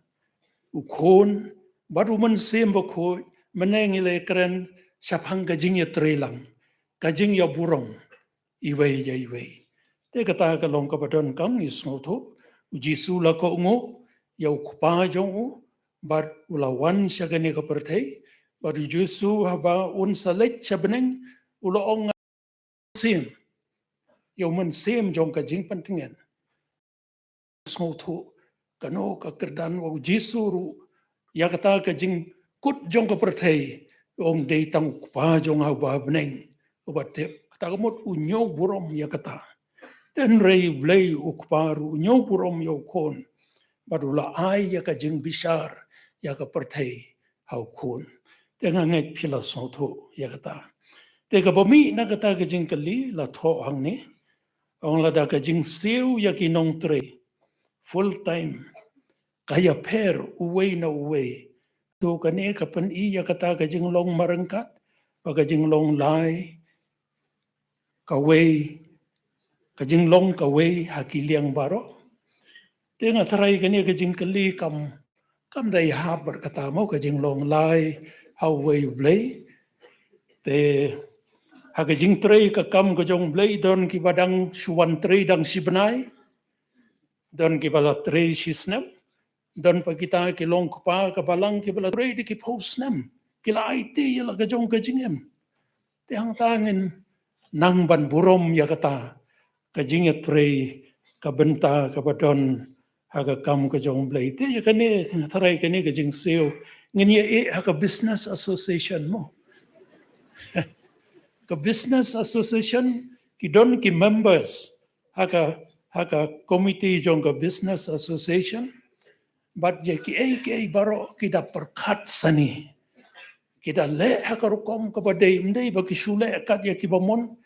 u khun bad u mynsiem bakhuid, mynne ngi la kren shaphang ka jingïatreilang, ka jingïaburom iwei ïa iwei. Te kata ka long kaba donkam ngi sngewthuh, u Jisu la kohnguh ïa u kpa jong u bad u la wan sha kane ka pyrthei, bad u Jisu haba un sa leit sha bneng u la ong, siem, ïa u mynsiem jong ka jingpyntngen. Sngewthuh kano ka kyrdan u Jisu ruh ïa kata ka jingkut jong ka pyrthei, ong dei tang u kpa jong nga uba ha bneng uba tip. Kata ka mut u ñiew burom ïa kata. Te hynrei u Blei u kpa ruh u ñiew burom ïa u khun bad u la ai ïa ka jingbishar ïa ka pyrthei ha u khun. Te nga ngeit phi la sngewthuh ïa kata. Te kaba mih na kata ka jingkylli la thoh hangne, ong lada ka jingsiew ïa ki nongtrei, full time, ka ïapher uwei na uwei. To kane ka pyni ïa kata ka jinglong marryngkat bad ka jinglong lai kawei, ka jinglong kawei ha ki liang baroh. Te nga tharai kane ka jingkylli kam, kam dei hap bad kata mo, ka jinglong lai ha uwei U Blei. Te ha ka jingtrei ka kam ka jong U Blei don kiba dang shu wan trei dang shi bnai, don kiba la trei shi snem, don pat kita ki long kpa ka balang kiba la trei da ki phew snem, ki la aiti ïa la ka jong ka jingim. Te hangta ngin nang ban burom ïa kata ka jingïatrei, ka bynta kaba don ha ka kam ka jong U Blei. Te ïa kane, tharai kane ka jingsiew ngin ïa ïeh ha ka business association mo. Ka business association ki don ki members ha ka, ha ka committee jong ka business association. Bad ïa kiei kiei baroh ki da pyrkhat sani. Ki da leh ha ka rukom kaba dei, ym dei ba ki shu leh kat ïa kiba mon,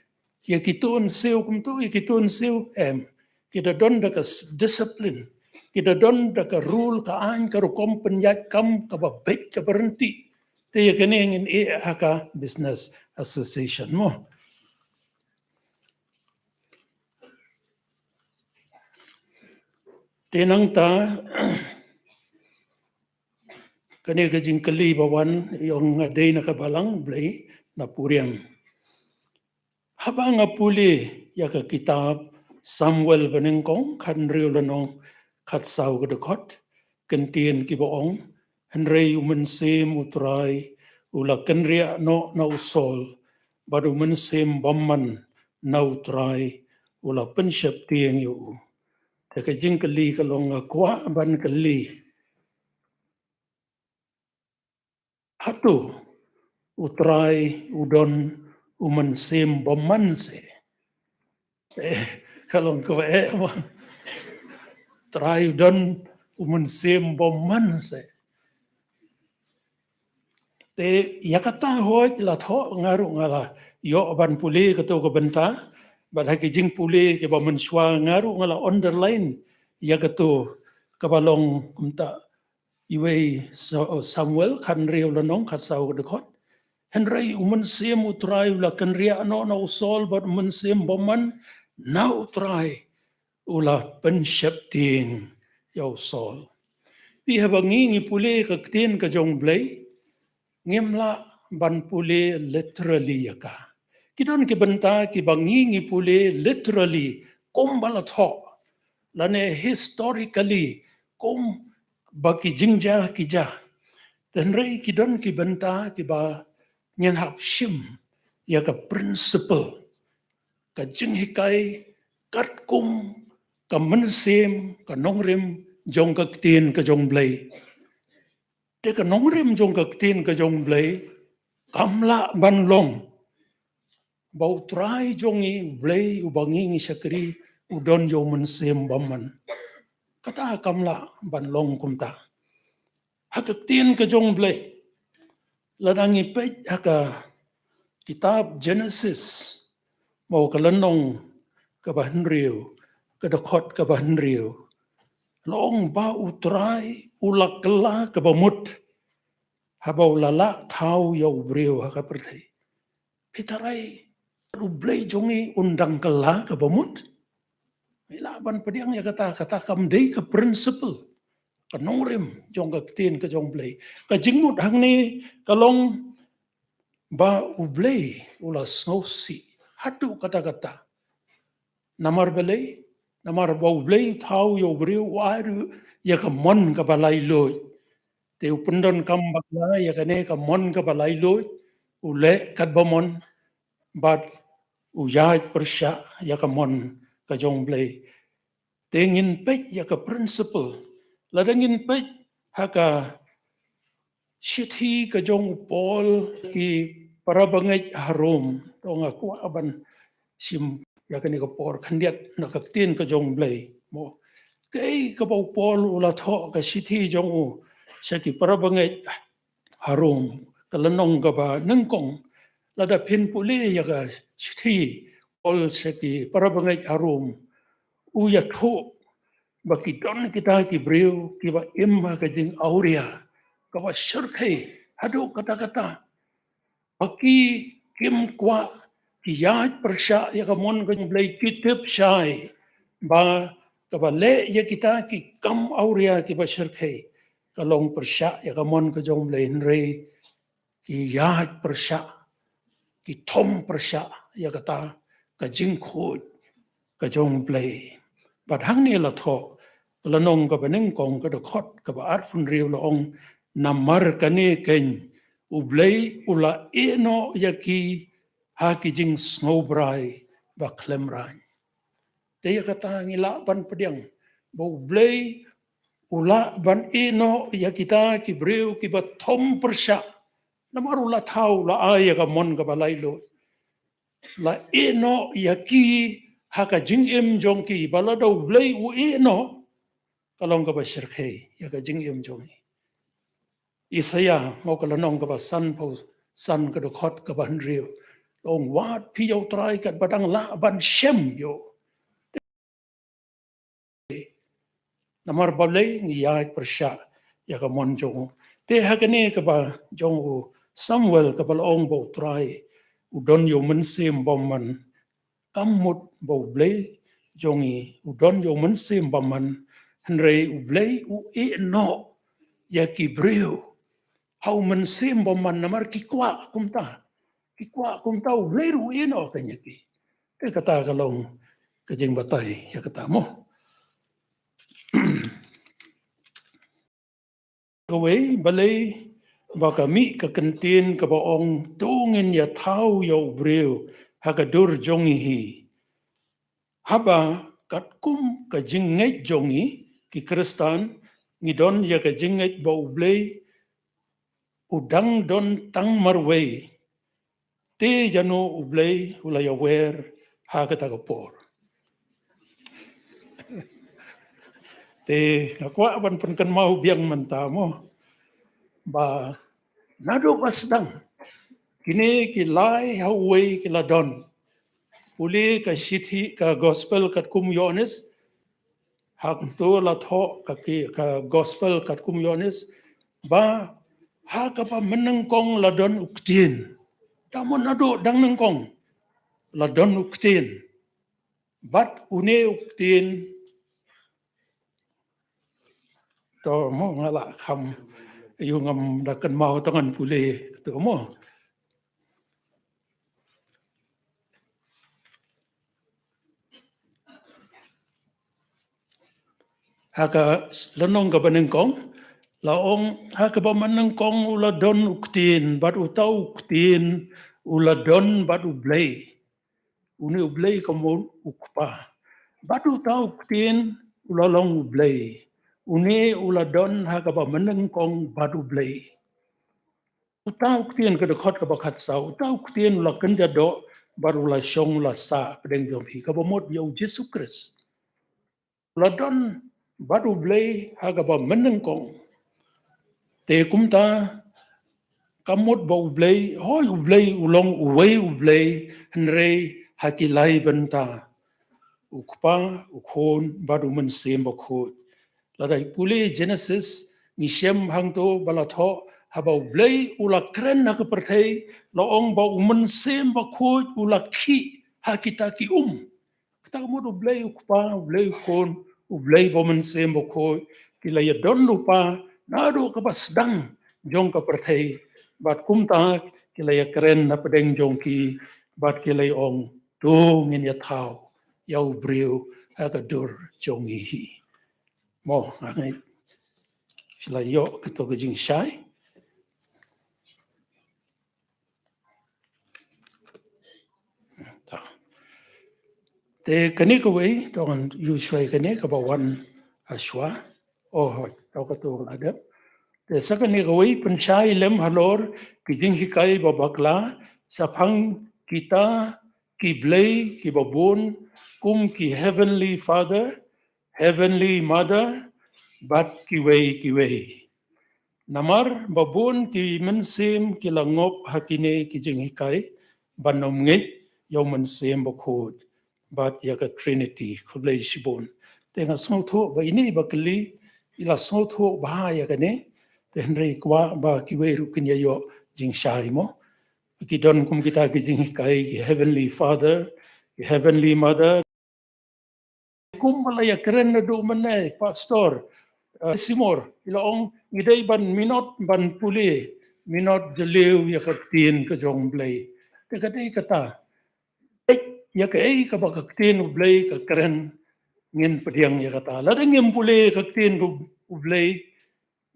ïa ki tun siew kumtu, ïa ki tun siew em. Ki da don da ka s-, discipline. Ki da don da ka rule, ka aiñ, ka rukom pynïaid kam kaba beit, kaba ryntih. Te ïa kane ngin ïeh ha ka business association mo. Te nangta kane ka jingkylli ba wan ïong nga dei na ka balang Blei na puriang. Haba nga pule ïa ka kitab Samuel banyngkong khathynriew lynnong khatsaw ka dkhot, kyntien kiba ong, hynrei U Mynsiem U Trai u la kynriah noh na u Saul, bad U Mynsiem Bymman na U Trai u la pynsheptieng ïa u. Te ka jingkylli ka long, nga kwah ban kylli, hato U Trai u don U Mynsiem Bymman se? Eh, ka long kaba eh mo. Trai u don U Mynsiem Bymman se? Te ïa kata hooid la thoh, nga ruh nga la ïoh ban pule kato ka bynta. Bad ha ki jingpule kiba mynshuwa nga ruh nga la underline ïa kato kaba long kumta, iwei Sa-, Samuel khathynriew lynnong khatsaw ka dkhot. Hynrei U Mynsiem U Trai u la kynriah noh na u Saul, bad U Mynsiem Bymman na U Trai u la pynsheptieng ïa u Saul. Te haba ngi, ngi pule ka ktien ka jong U Blei, ngim lah ban pule literally ïa ka. Ki don ki bynta kiba ngi, ngi pule literally kumba la thoh, lane historically kumba ki jingjia ki jia. Hynrei ki don ki bynta kiba ngin hap shim ïa ka principle, ka jinghikai katkum ka mynsiem, ka nongrim jong ka ktien ka jong U Blei. Te ka nongrim jong ka ktien ka jong U Blei kam lah ban long ba U Trai jong ngi, U Blei uba ngi, ngi shakri, u don ïa U Mynsiem Bymman. Kata kam lah ban long kumta. Ha ka ktien ka jong U Blei, lada ngi peit ha ka kitab Genesis, mo, ka lynnong kaba hynriew, ka dkhot kaba hynriew, la ong ba U Trai u la kylla kaba mut haba u la lah thaw ïa u briew ha ka pyrthei. Phi tharai U Blei jong ngi un dang kylla kaba mut? Ngi lah ban pdiang ïa kata, kata kam dei ka principle, ka nongrim jong ka ktien ka jong U Blei. Ka jingmut hangne ka long ba U Blei u la sngewsih haduh katta katta. Namar balei? Namar ba U Blei u thaw ïa u briew, u ai ruh ïa ka mon kaba laitluid. Te u pyndonkam bakla ïa kane ka mon kaba laitluid, u leh katba mon, bad u ïaid pyrshah ïa ka mon ka jong U Blei. Te ngin peit ïa ka principle. Lada ngin peit ha ka shithi ka jong u Paul ki para bangeit ha Rom, to nga kwah ban shim ïa kane ka por khyndiat na ka ktien ka jong U Blei. Mo, kaei kaba u Paul u la thoh, ka shithi jong u sha ki para bangeit ha Rom, ka lynnong kaba nyngkong. Lada phin pule ïa ka shithi Paul sha ki para bangeit ha Rom, u ïathuh ba ki don kita ki briew kiba im ha ka jingawria kaba shyrkhei haduh katta katta. Ba ki kim kwah, ki ïaid pyrshah ïa ka mon ka jong U Blei, ki tip shai ba kaba leh ïa kita ki kam awria kiba shyrkhei ka long pyrshah ïa ka mon ka jong U Blei, hynrei ki ïaid pyrshah, ki thom pyrshah ïa kata ka jingkhuid ka jong U Blei. Bad hangne la thoh, ka lynnong kaba nyngkong ka dkhot kaba arphew hynriew la ong, namar kane keiñ U Blei u la ïehnoh ïa ki ha ki jingsngewbha ba khlem raiñ. Te ïa kata ngi lah ban pdiang ba U Blei u lah ban ïehnoh ïa kita ki briew kiba thom pyrshah. Namar u la thaw, u la ai ïa ka mon kaba laitluid. La ïehnoh ïa ki ha ka jingim jong ki, ba lada U Blei u ïehnoh, ka long kaba shyrkhei ïa ka jingim jong ki. Isaïah, mo, ka lynnong kaba sanphew san ka dkhot kaba hynriew, la ong, wat phi ïa U Trai katba dang lah ban shem ïa u. Namar balei? Ngi ïaid pyrshah ïa ka mon jong u. Te ha kane kaba jong u Samuel kaba la ong ba U Trai u don ïa u Mynsiem Bymman, kam mut ba U Blei jong ngi u don ïa u Mynsiem Bymman, hynrei U Blei u ïehnoh ïa ki briew ha u Mynsiem Bymman namar ki kwah kumta. Ki kwah kumta, U Blei ruh u ïehnoh ïa ki. Te kata ka long ka jingbatai ïa kata, mo. Kawei, balei ba ka mih ka kyntien kaba ong, to ngin ïathaw ïa u briew ha ka dur jong ngi hi? Haba katkum ka jingngeit jong ngi ki Khristan, ngi don ïa ka jingngeit ba U Blei u dang don tang marwei. Te ïano U Blei u la ïawer ha kata ka por? Te nga kwah ban pynkynmaw biang mynta, mo, ba naduh ba sdang kine ki lai ha uwei ki la don. Pule ka shithi, ka Gospel katkum u Ïoannis, hangto la thoh ka ki, ka Gospel katkum u Ïoannis, ba ha kaba mynnyngkong la don u Ktien. Te mo, naduh dang nyngkong la don u Ktien. Bad une u Ktien, to mo, nga la kham, ïoh ngam da kynmaw tang ngan pule, to mo. Ha ka lynnong kaba nyngkong la ong, ha kaba mynnyngkong u la don u Ktien, bad uta u Ktien u la don bad U Blei. Une U Blei ka mut u Kpa. Bad uta u Ktien u la long U Blei. Une u la don ha kaba mynnyngkong bad U Blei. Uta u Ktien, ka dkhot kaba khatsaw, uta u Ktien u la kynja doh bad u la shong, u la sah hapdeng jong phi, kaba mut ïa u Jisu Khrist. U la don bad U Blei ha kaba mynnyngkong. Te kumta ka mut ba U Blei, hooid, U Blei u long uwei U Blei, hynrei ha ki lai bynta, u Kpa, u Khun bad u Mynsiem Bakhuid. Lada ngi pule Genesis, ngi shem hangto ba la thoh, haba U Blei u la kren ha ka pyrthei, la ong ba u Mynsiem Bakhuid u la khih ha kita ki um. Kata ka mut U Blei u Kpa, U Blei u Khun, U Blei bad u Mynsiem Bakhuid ki la ïadon lypa naduh kaba sdang jong ka pyrthei. Bad kumta ki la ïakren hapdeng jong ki, bad ki la ong, to ngin ïathaw ïa u briew ha ka dur jong ngi hi. Mo, nga ngeit phi la ïoh kato ka jingshai. Ta. Te kane kawei, to ngan ïoh shuwa kane kaba wan ha shuwa. Oh, hooid, to kato la dep. Te sa kane kawei, pynshai lem halor ki jinghikai ba bakla shaphang kita ki blei kiba bun, kum ki Heavenly Father, Heavenly Mother, bad kiwei kiwei. Namar ba bun ki mynsiem ki la ngop ha kine ki jinghikai ban ym ngeit ïa u Mynsiem Bakhuid bad ïa ka Trinity. Khublei shibun. Te nga sngewthuh ba ine ba kylli i la sngewthuh bha ïa kane. Te hynrei kwah ba kiwei ruh kin ïa ïoh jingshai mo. Ki don kum kita ki jinghikai, ki Heavenly Father, ki Heavenly Mother. Kum ba la ïakren naduh mynne Pastor, eh, Simor, i la ong ngi dei ban minot ban pule, minot jylliew ïa ka ktien ka jong Blei. Te ka dei kata. Ïa kaei kaba ka ktien u Blei ka kren, ngin pdiang ïa kata. Lada ngim pule ka ktien u Blei,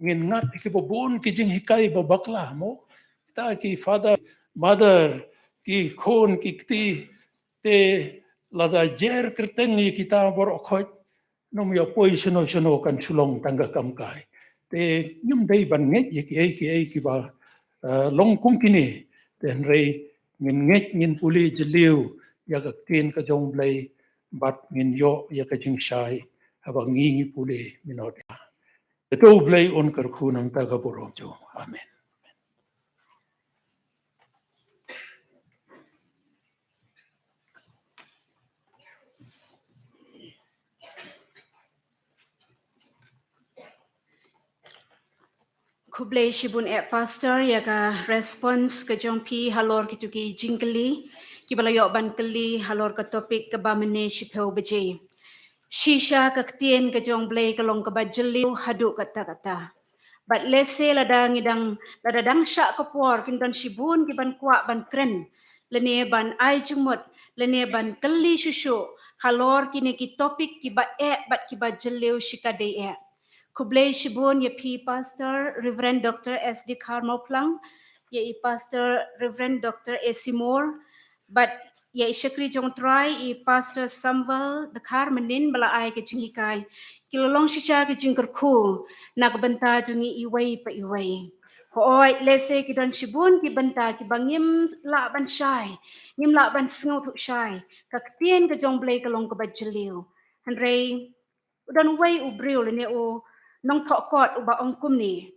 ngin ngat ïa kiba bun ki jinghikai ba bakla mo. Kita ki father, mother, ki khun, ki kti, te lada jer kyrteng ïa kita baroh khoit, nym ïa poi shano shano kan shu long tang ka kam kai. Te ngim dei ban ngeit ïa kiei kiei kiba, eh, long kum kine. Te hynrei ngin ngeit, ngin pule jylliew ïa ka ktien ka jong Blei bad ngin ïoh ïa ka jingshai haba ngi ngi pule minot. Te to u Blei un kyrkhu nangta ka burom jong u. Amen. Khublei shibun eh Pastor ïa ka response ka jong phi halor kitu ki jingkylli kiba la ïoh ban kylli halor ka topic kaba mynne shiphew baje. Shisha ka ktien ka jong Blei ka long kaba jylliew haduh katta katta. Bad lehse lada ngi dang, lada dang shah ka por kin don shibun ki ban kwah ban kren lane ban ai jingmut lane ban kylli shuh shuh halor kine ki topic kiba eh bad kiba jylliew shikatdei eh. Khublei shibun ïa phi Pastor Reverend Doctor S D Kharmawphlang, ïa i Pastor Reverend Doctor A C Moore, bad ïa i shakri jong Trai i Pastor Samuel Dkhar mynnin ba la ai ka jinghikai. Ki la long shisha ka jingkyrkhu na ka bynta jong ngi iwei pa iwei. Hooid, lehse ki don shibun ki bynta kiba ngim lah ban shai, ngim lah ban sngewthuh shai. Ka ktien ka jong Blei ka long kaba jylliew. Hynrei u don uwei u briew lane u nongthoh kot uba ong kumne.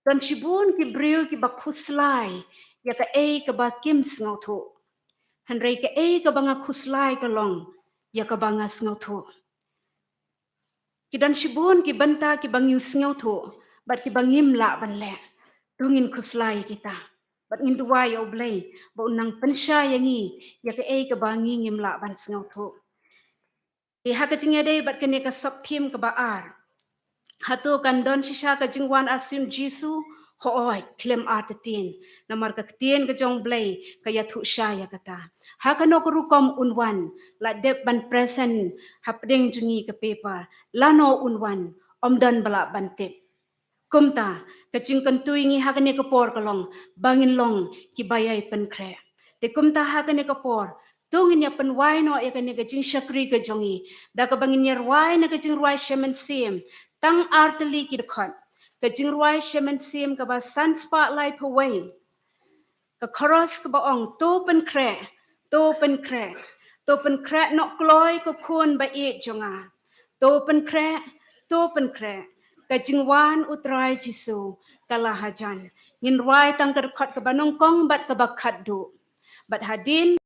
Don shibun ki briew kiba khuslai ïa kaei kaba kim sngewthuh. Hynrei kaei kaba nga khuslai ka long ïa kaba nga sngewthuh. Ki don shibun ki bynta kiba ngi sngewthuh bad kiba ngim lah ban leh. To ngin khuslai ïa kita bad ngin duwai ïa u Blei ba un nang pynshai ïa ngi ïa kaei kaba ngi ngim lah ban sngewthuh. Te ha ka jingïadei bad kane ka sub theme kaba ar. Hato kan don shisha ka jingwan arsien Jisu? Hooid, khlem artatien. Namar ka ktien ka jong Blei ka ïathuh shai ïa kata. Ha kano ka rukom un wan, la dep ban present hapdeng jong ngi ka paper. Lano un wan, ym don ba lah ban tip. Kumta, ka jingkyntu ïa ngi ha kane ka por ka long ba ngin long kiba ïai pynkhreh. Te kumta ha kane ka por, to ngin ïa pynwai noh ïa kane ka jingshakri ka jong ngi da kaba ngin ïa rwai na ka jingrwai Shem Mynsiem, tang ar tylli ki dkhot. Ka jingrwai Shem Mynsiem kaba san spah laiphew wei. Ka chorus kaba ong, to pynkhreh, to pynkhreh, to pynkhreh noh kloi ko khun ba ïeit jong nga. To pynkhreh, to pynkhreh, ka jingwan u Trai Jisu ka la hajan. Ngin rwai tang ka dkhot kaba nyngkong bad kaba khatduh. Bad hadien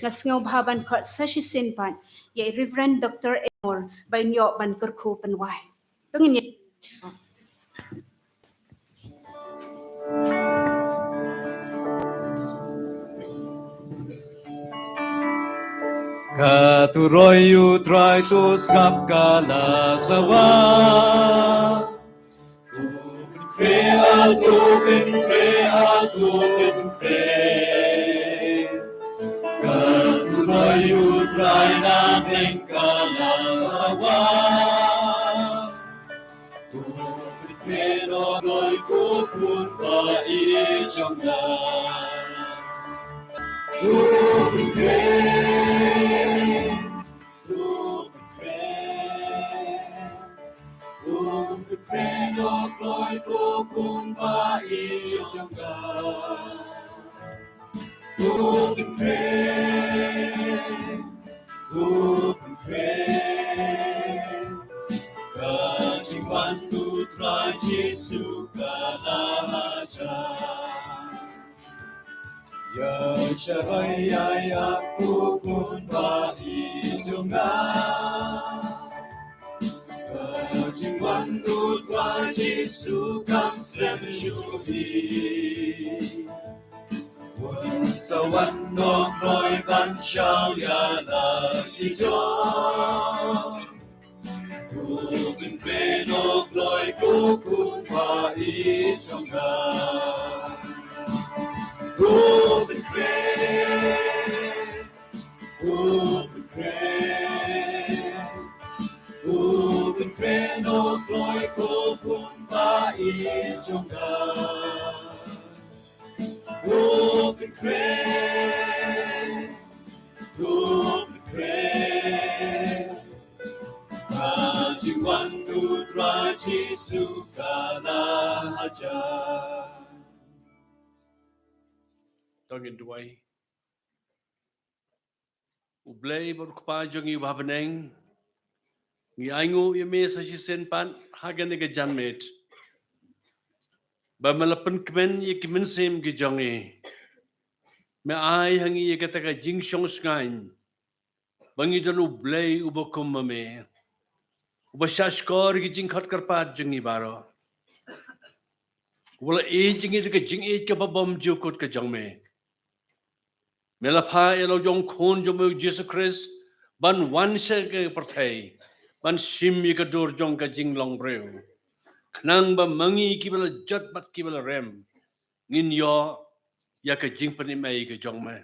nga sngewbha ban khot sa shisien pat ïa i Reverend Doctor Enor ba in ïoh ban kyrkhu pynwai. To ngin ïa Ka turoi u Trai to sngap ka la sawa. To pynkhreh, to pynkhreh, to pynkhreh. Ka turoi u Trai na pdeng ka la sawa. To pynkhreh noh kloi ko khun ba ïeit jong nga. To pynkhreh, to pynkhreh, to pynkhreh noh kloi ko khun ba ïeit jong nga. To pynkhreh, to pynkhreh, ka jingwan u Trai Jisu ka la hajan. Ïa sha roi ïa ïa ko khun ba ïeit jong nga. Jisu kam slem shuh hi. Un sa wan noh kloi ban shaw ïa la ki jong. U pynkhreh noh kloi ko Khun ba ïeit jong nga. U pynkhreh. U pynkhreh. U pynkhreh noh kloi ko Khun ba ïeit jong nga. U pynkhreh. U pynkhreh. Ka jingwan U Trai Jisu ka la hajan. To ngin duwai. U Blei bad U Kpa jong ngi uba ha bneng, ngi ainguh ïa me sa shisien pat ha kane ka janmiet ba me la pynkmen ïa ki mynsiem ki jong ngi. Me ai ha ngi ïa kata ka jingshong shngaiñ ba ngi don U Blei uba kum ma me, uba shahshkor ïa ki jingkhot kyrpad jong ngi baroh, uba la ïeit ïa ngi da ka jingïeit kaba bymjukut ka jong me. Me la phah ïa la u jong Khun jong me U Jisu Khrist ban wan sha ka pyrthei ban shim ïa ka dur jong ka jinglong briew, khnang ba ma ngi kiba la jot bad kiba la rem ngin ïoh ïa ka jingpynim ei ka jong me.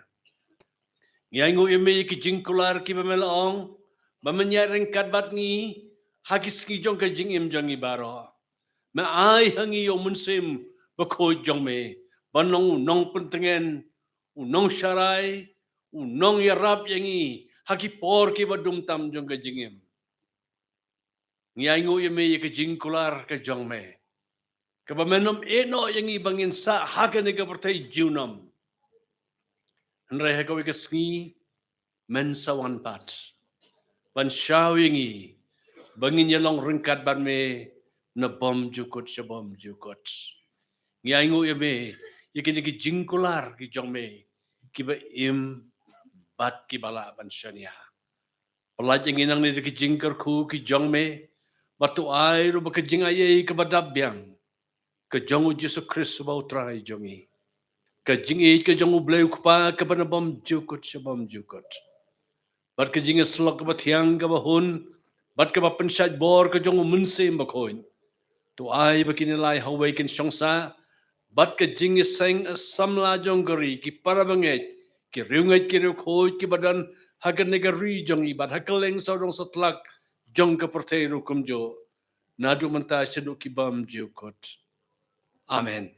Ngi ainguh ïa me ïa ki jingkular kiba me la ong ba men ïaid ryngkat bad ngi ha ki sngi jong ka jingim jong ngi baroh. Me ai ha ngi ïa u Mynsiem Bakhuid jong me ban long u nongpyntngen, u nongsharai, u nongïarap ïa ngi ha ki por kiba dum tam jong ka jingim. Ngi ainguh ïa me ïa ka jingkular ka jong me, kaba men ym ïehnoh ïa ngi ba ngin sah ha kane ka pyrthei junom. Hynrei ha kawei ka sngi men sa wan pat ban shaw ïa ngi ba ngin ïalong ryngkat bad me na bymjukut sha bymjukut. Ngi ainguh ïa me ïa kine ki jingkular ki jong me kiba im bad kiba lah ban shaniah. Pyllait ïa ngi nangne da ki jingkyrkhu ki jong me, bad to ai ruh ba ka jingaiei kaba dap biang ka jong U Jisu Khrist uba U Trai jong ngi, ka jingïeit ka jong U Blei U Kpa kaba na bymjukut sha bymjukut, bad ka jingïasyllok kaba thiang kaba hun bad kaba pynshait bor ka jong U Mynsiem Bakhuid, to ai ba kine lai ha kawei kin shong sah bad ka jingïaseng samla jong ka ri, ki para bangeit, ki riewngeit ki riewkhuid kiba don ha kane ka ri jong ngi bad ha kylleng sawdong satlak jong ka pyrthei ruh kumjuh, naduh mynta shaduh ki bymjukut. Amen.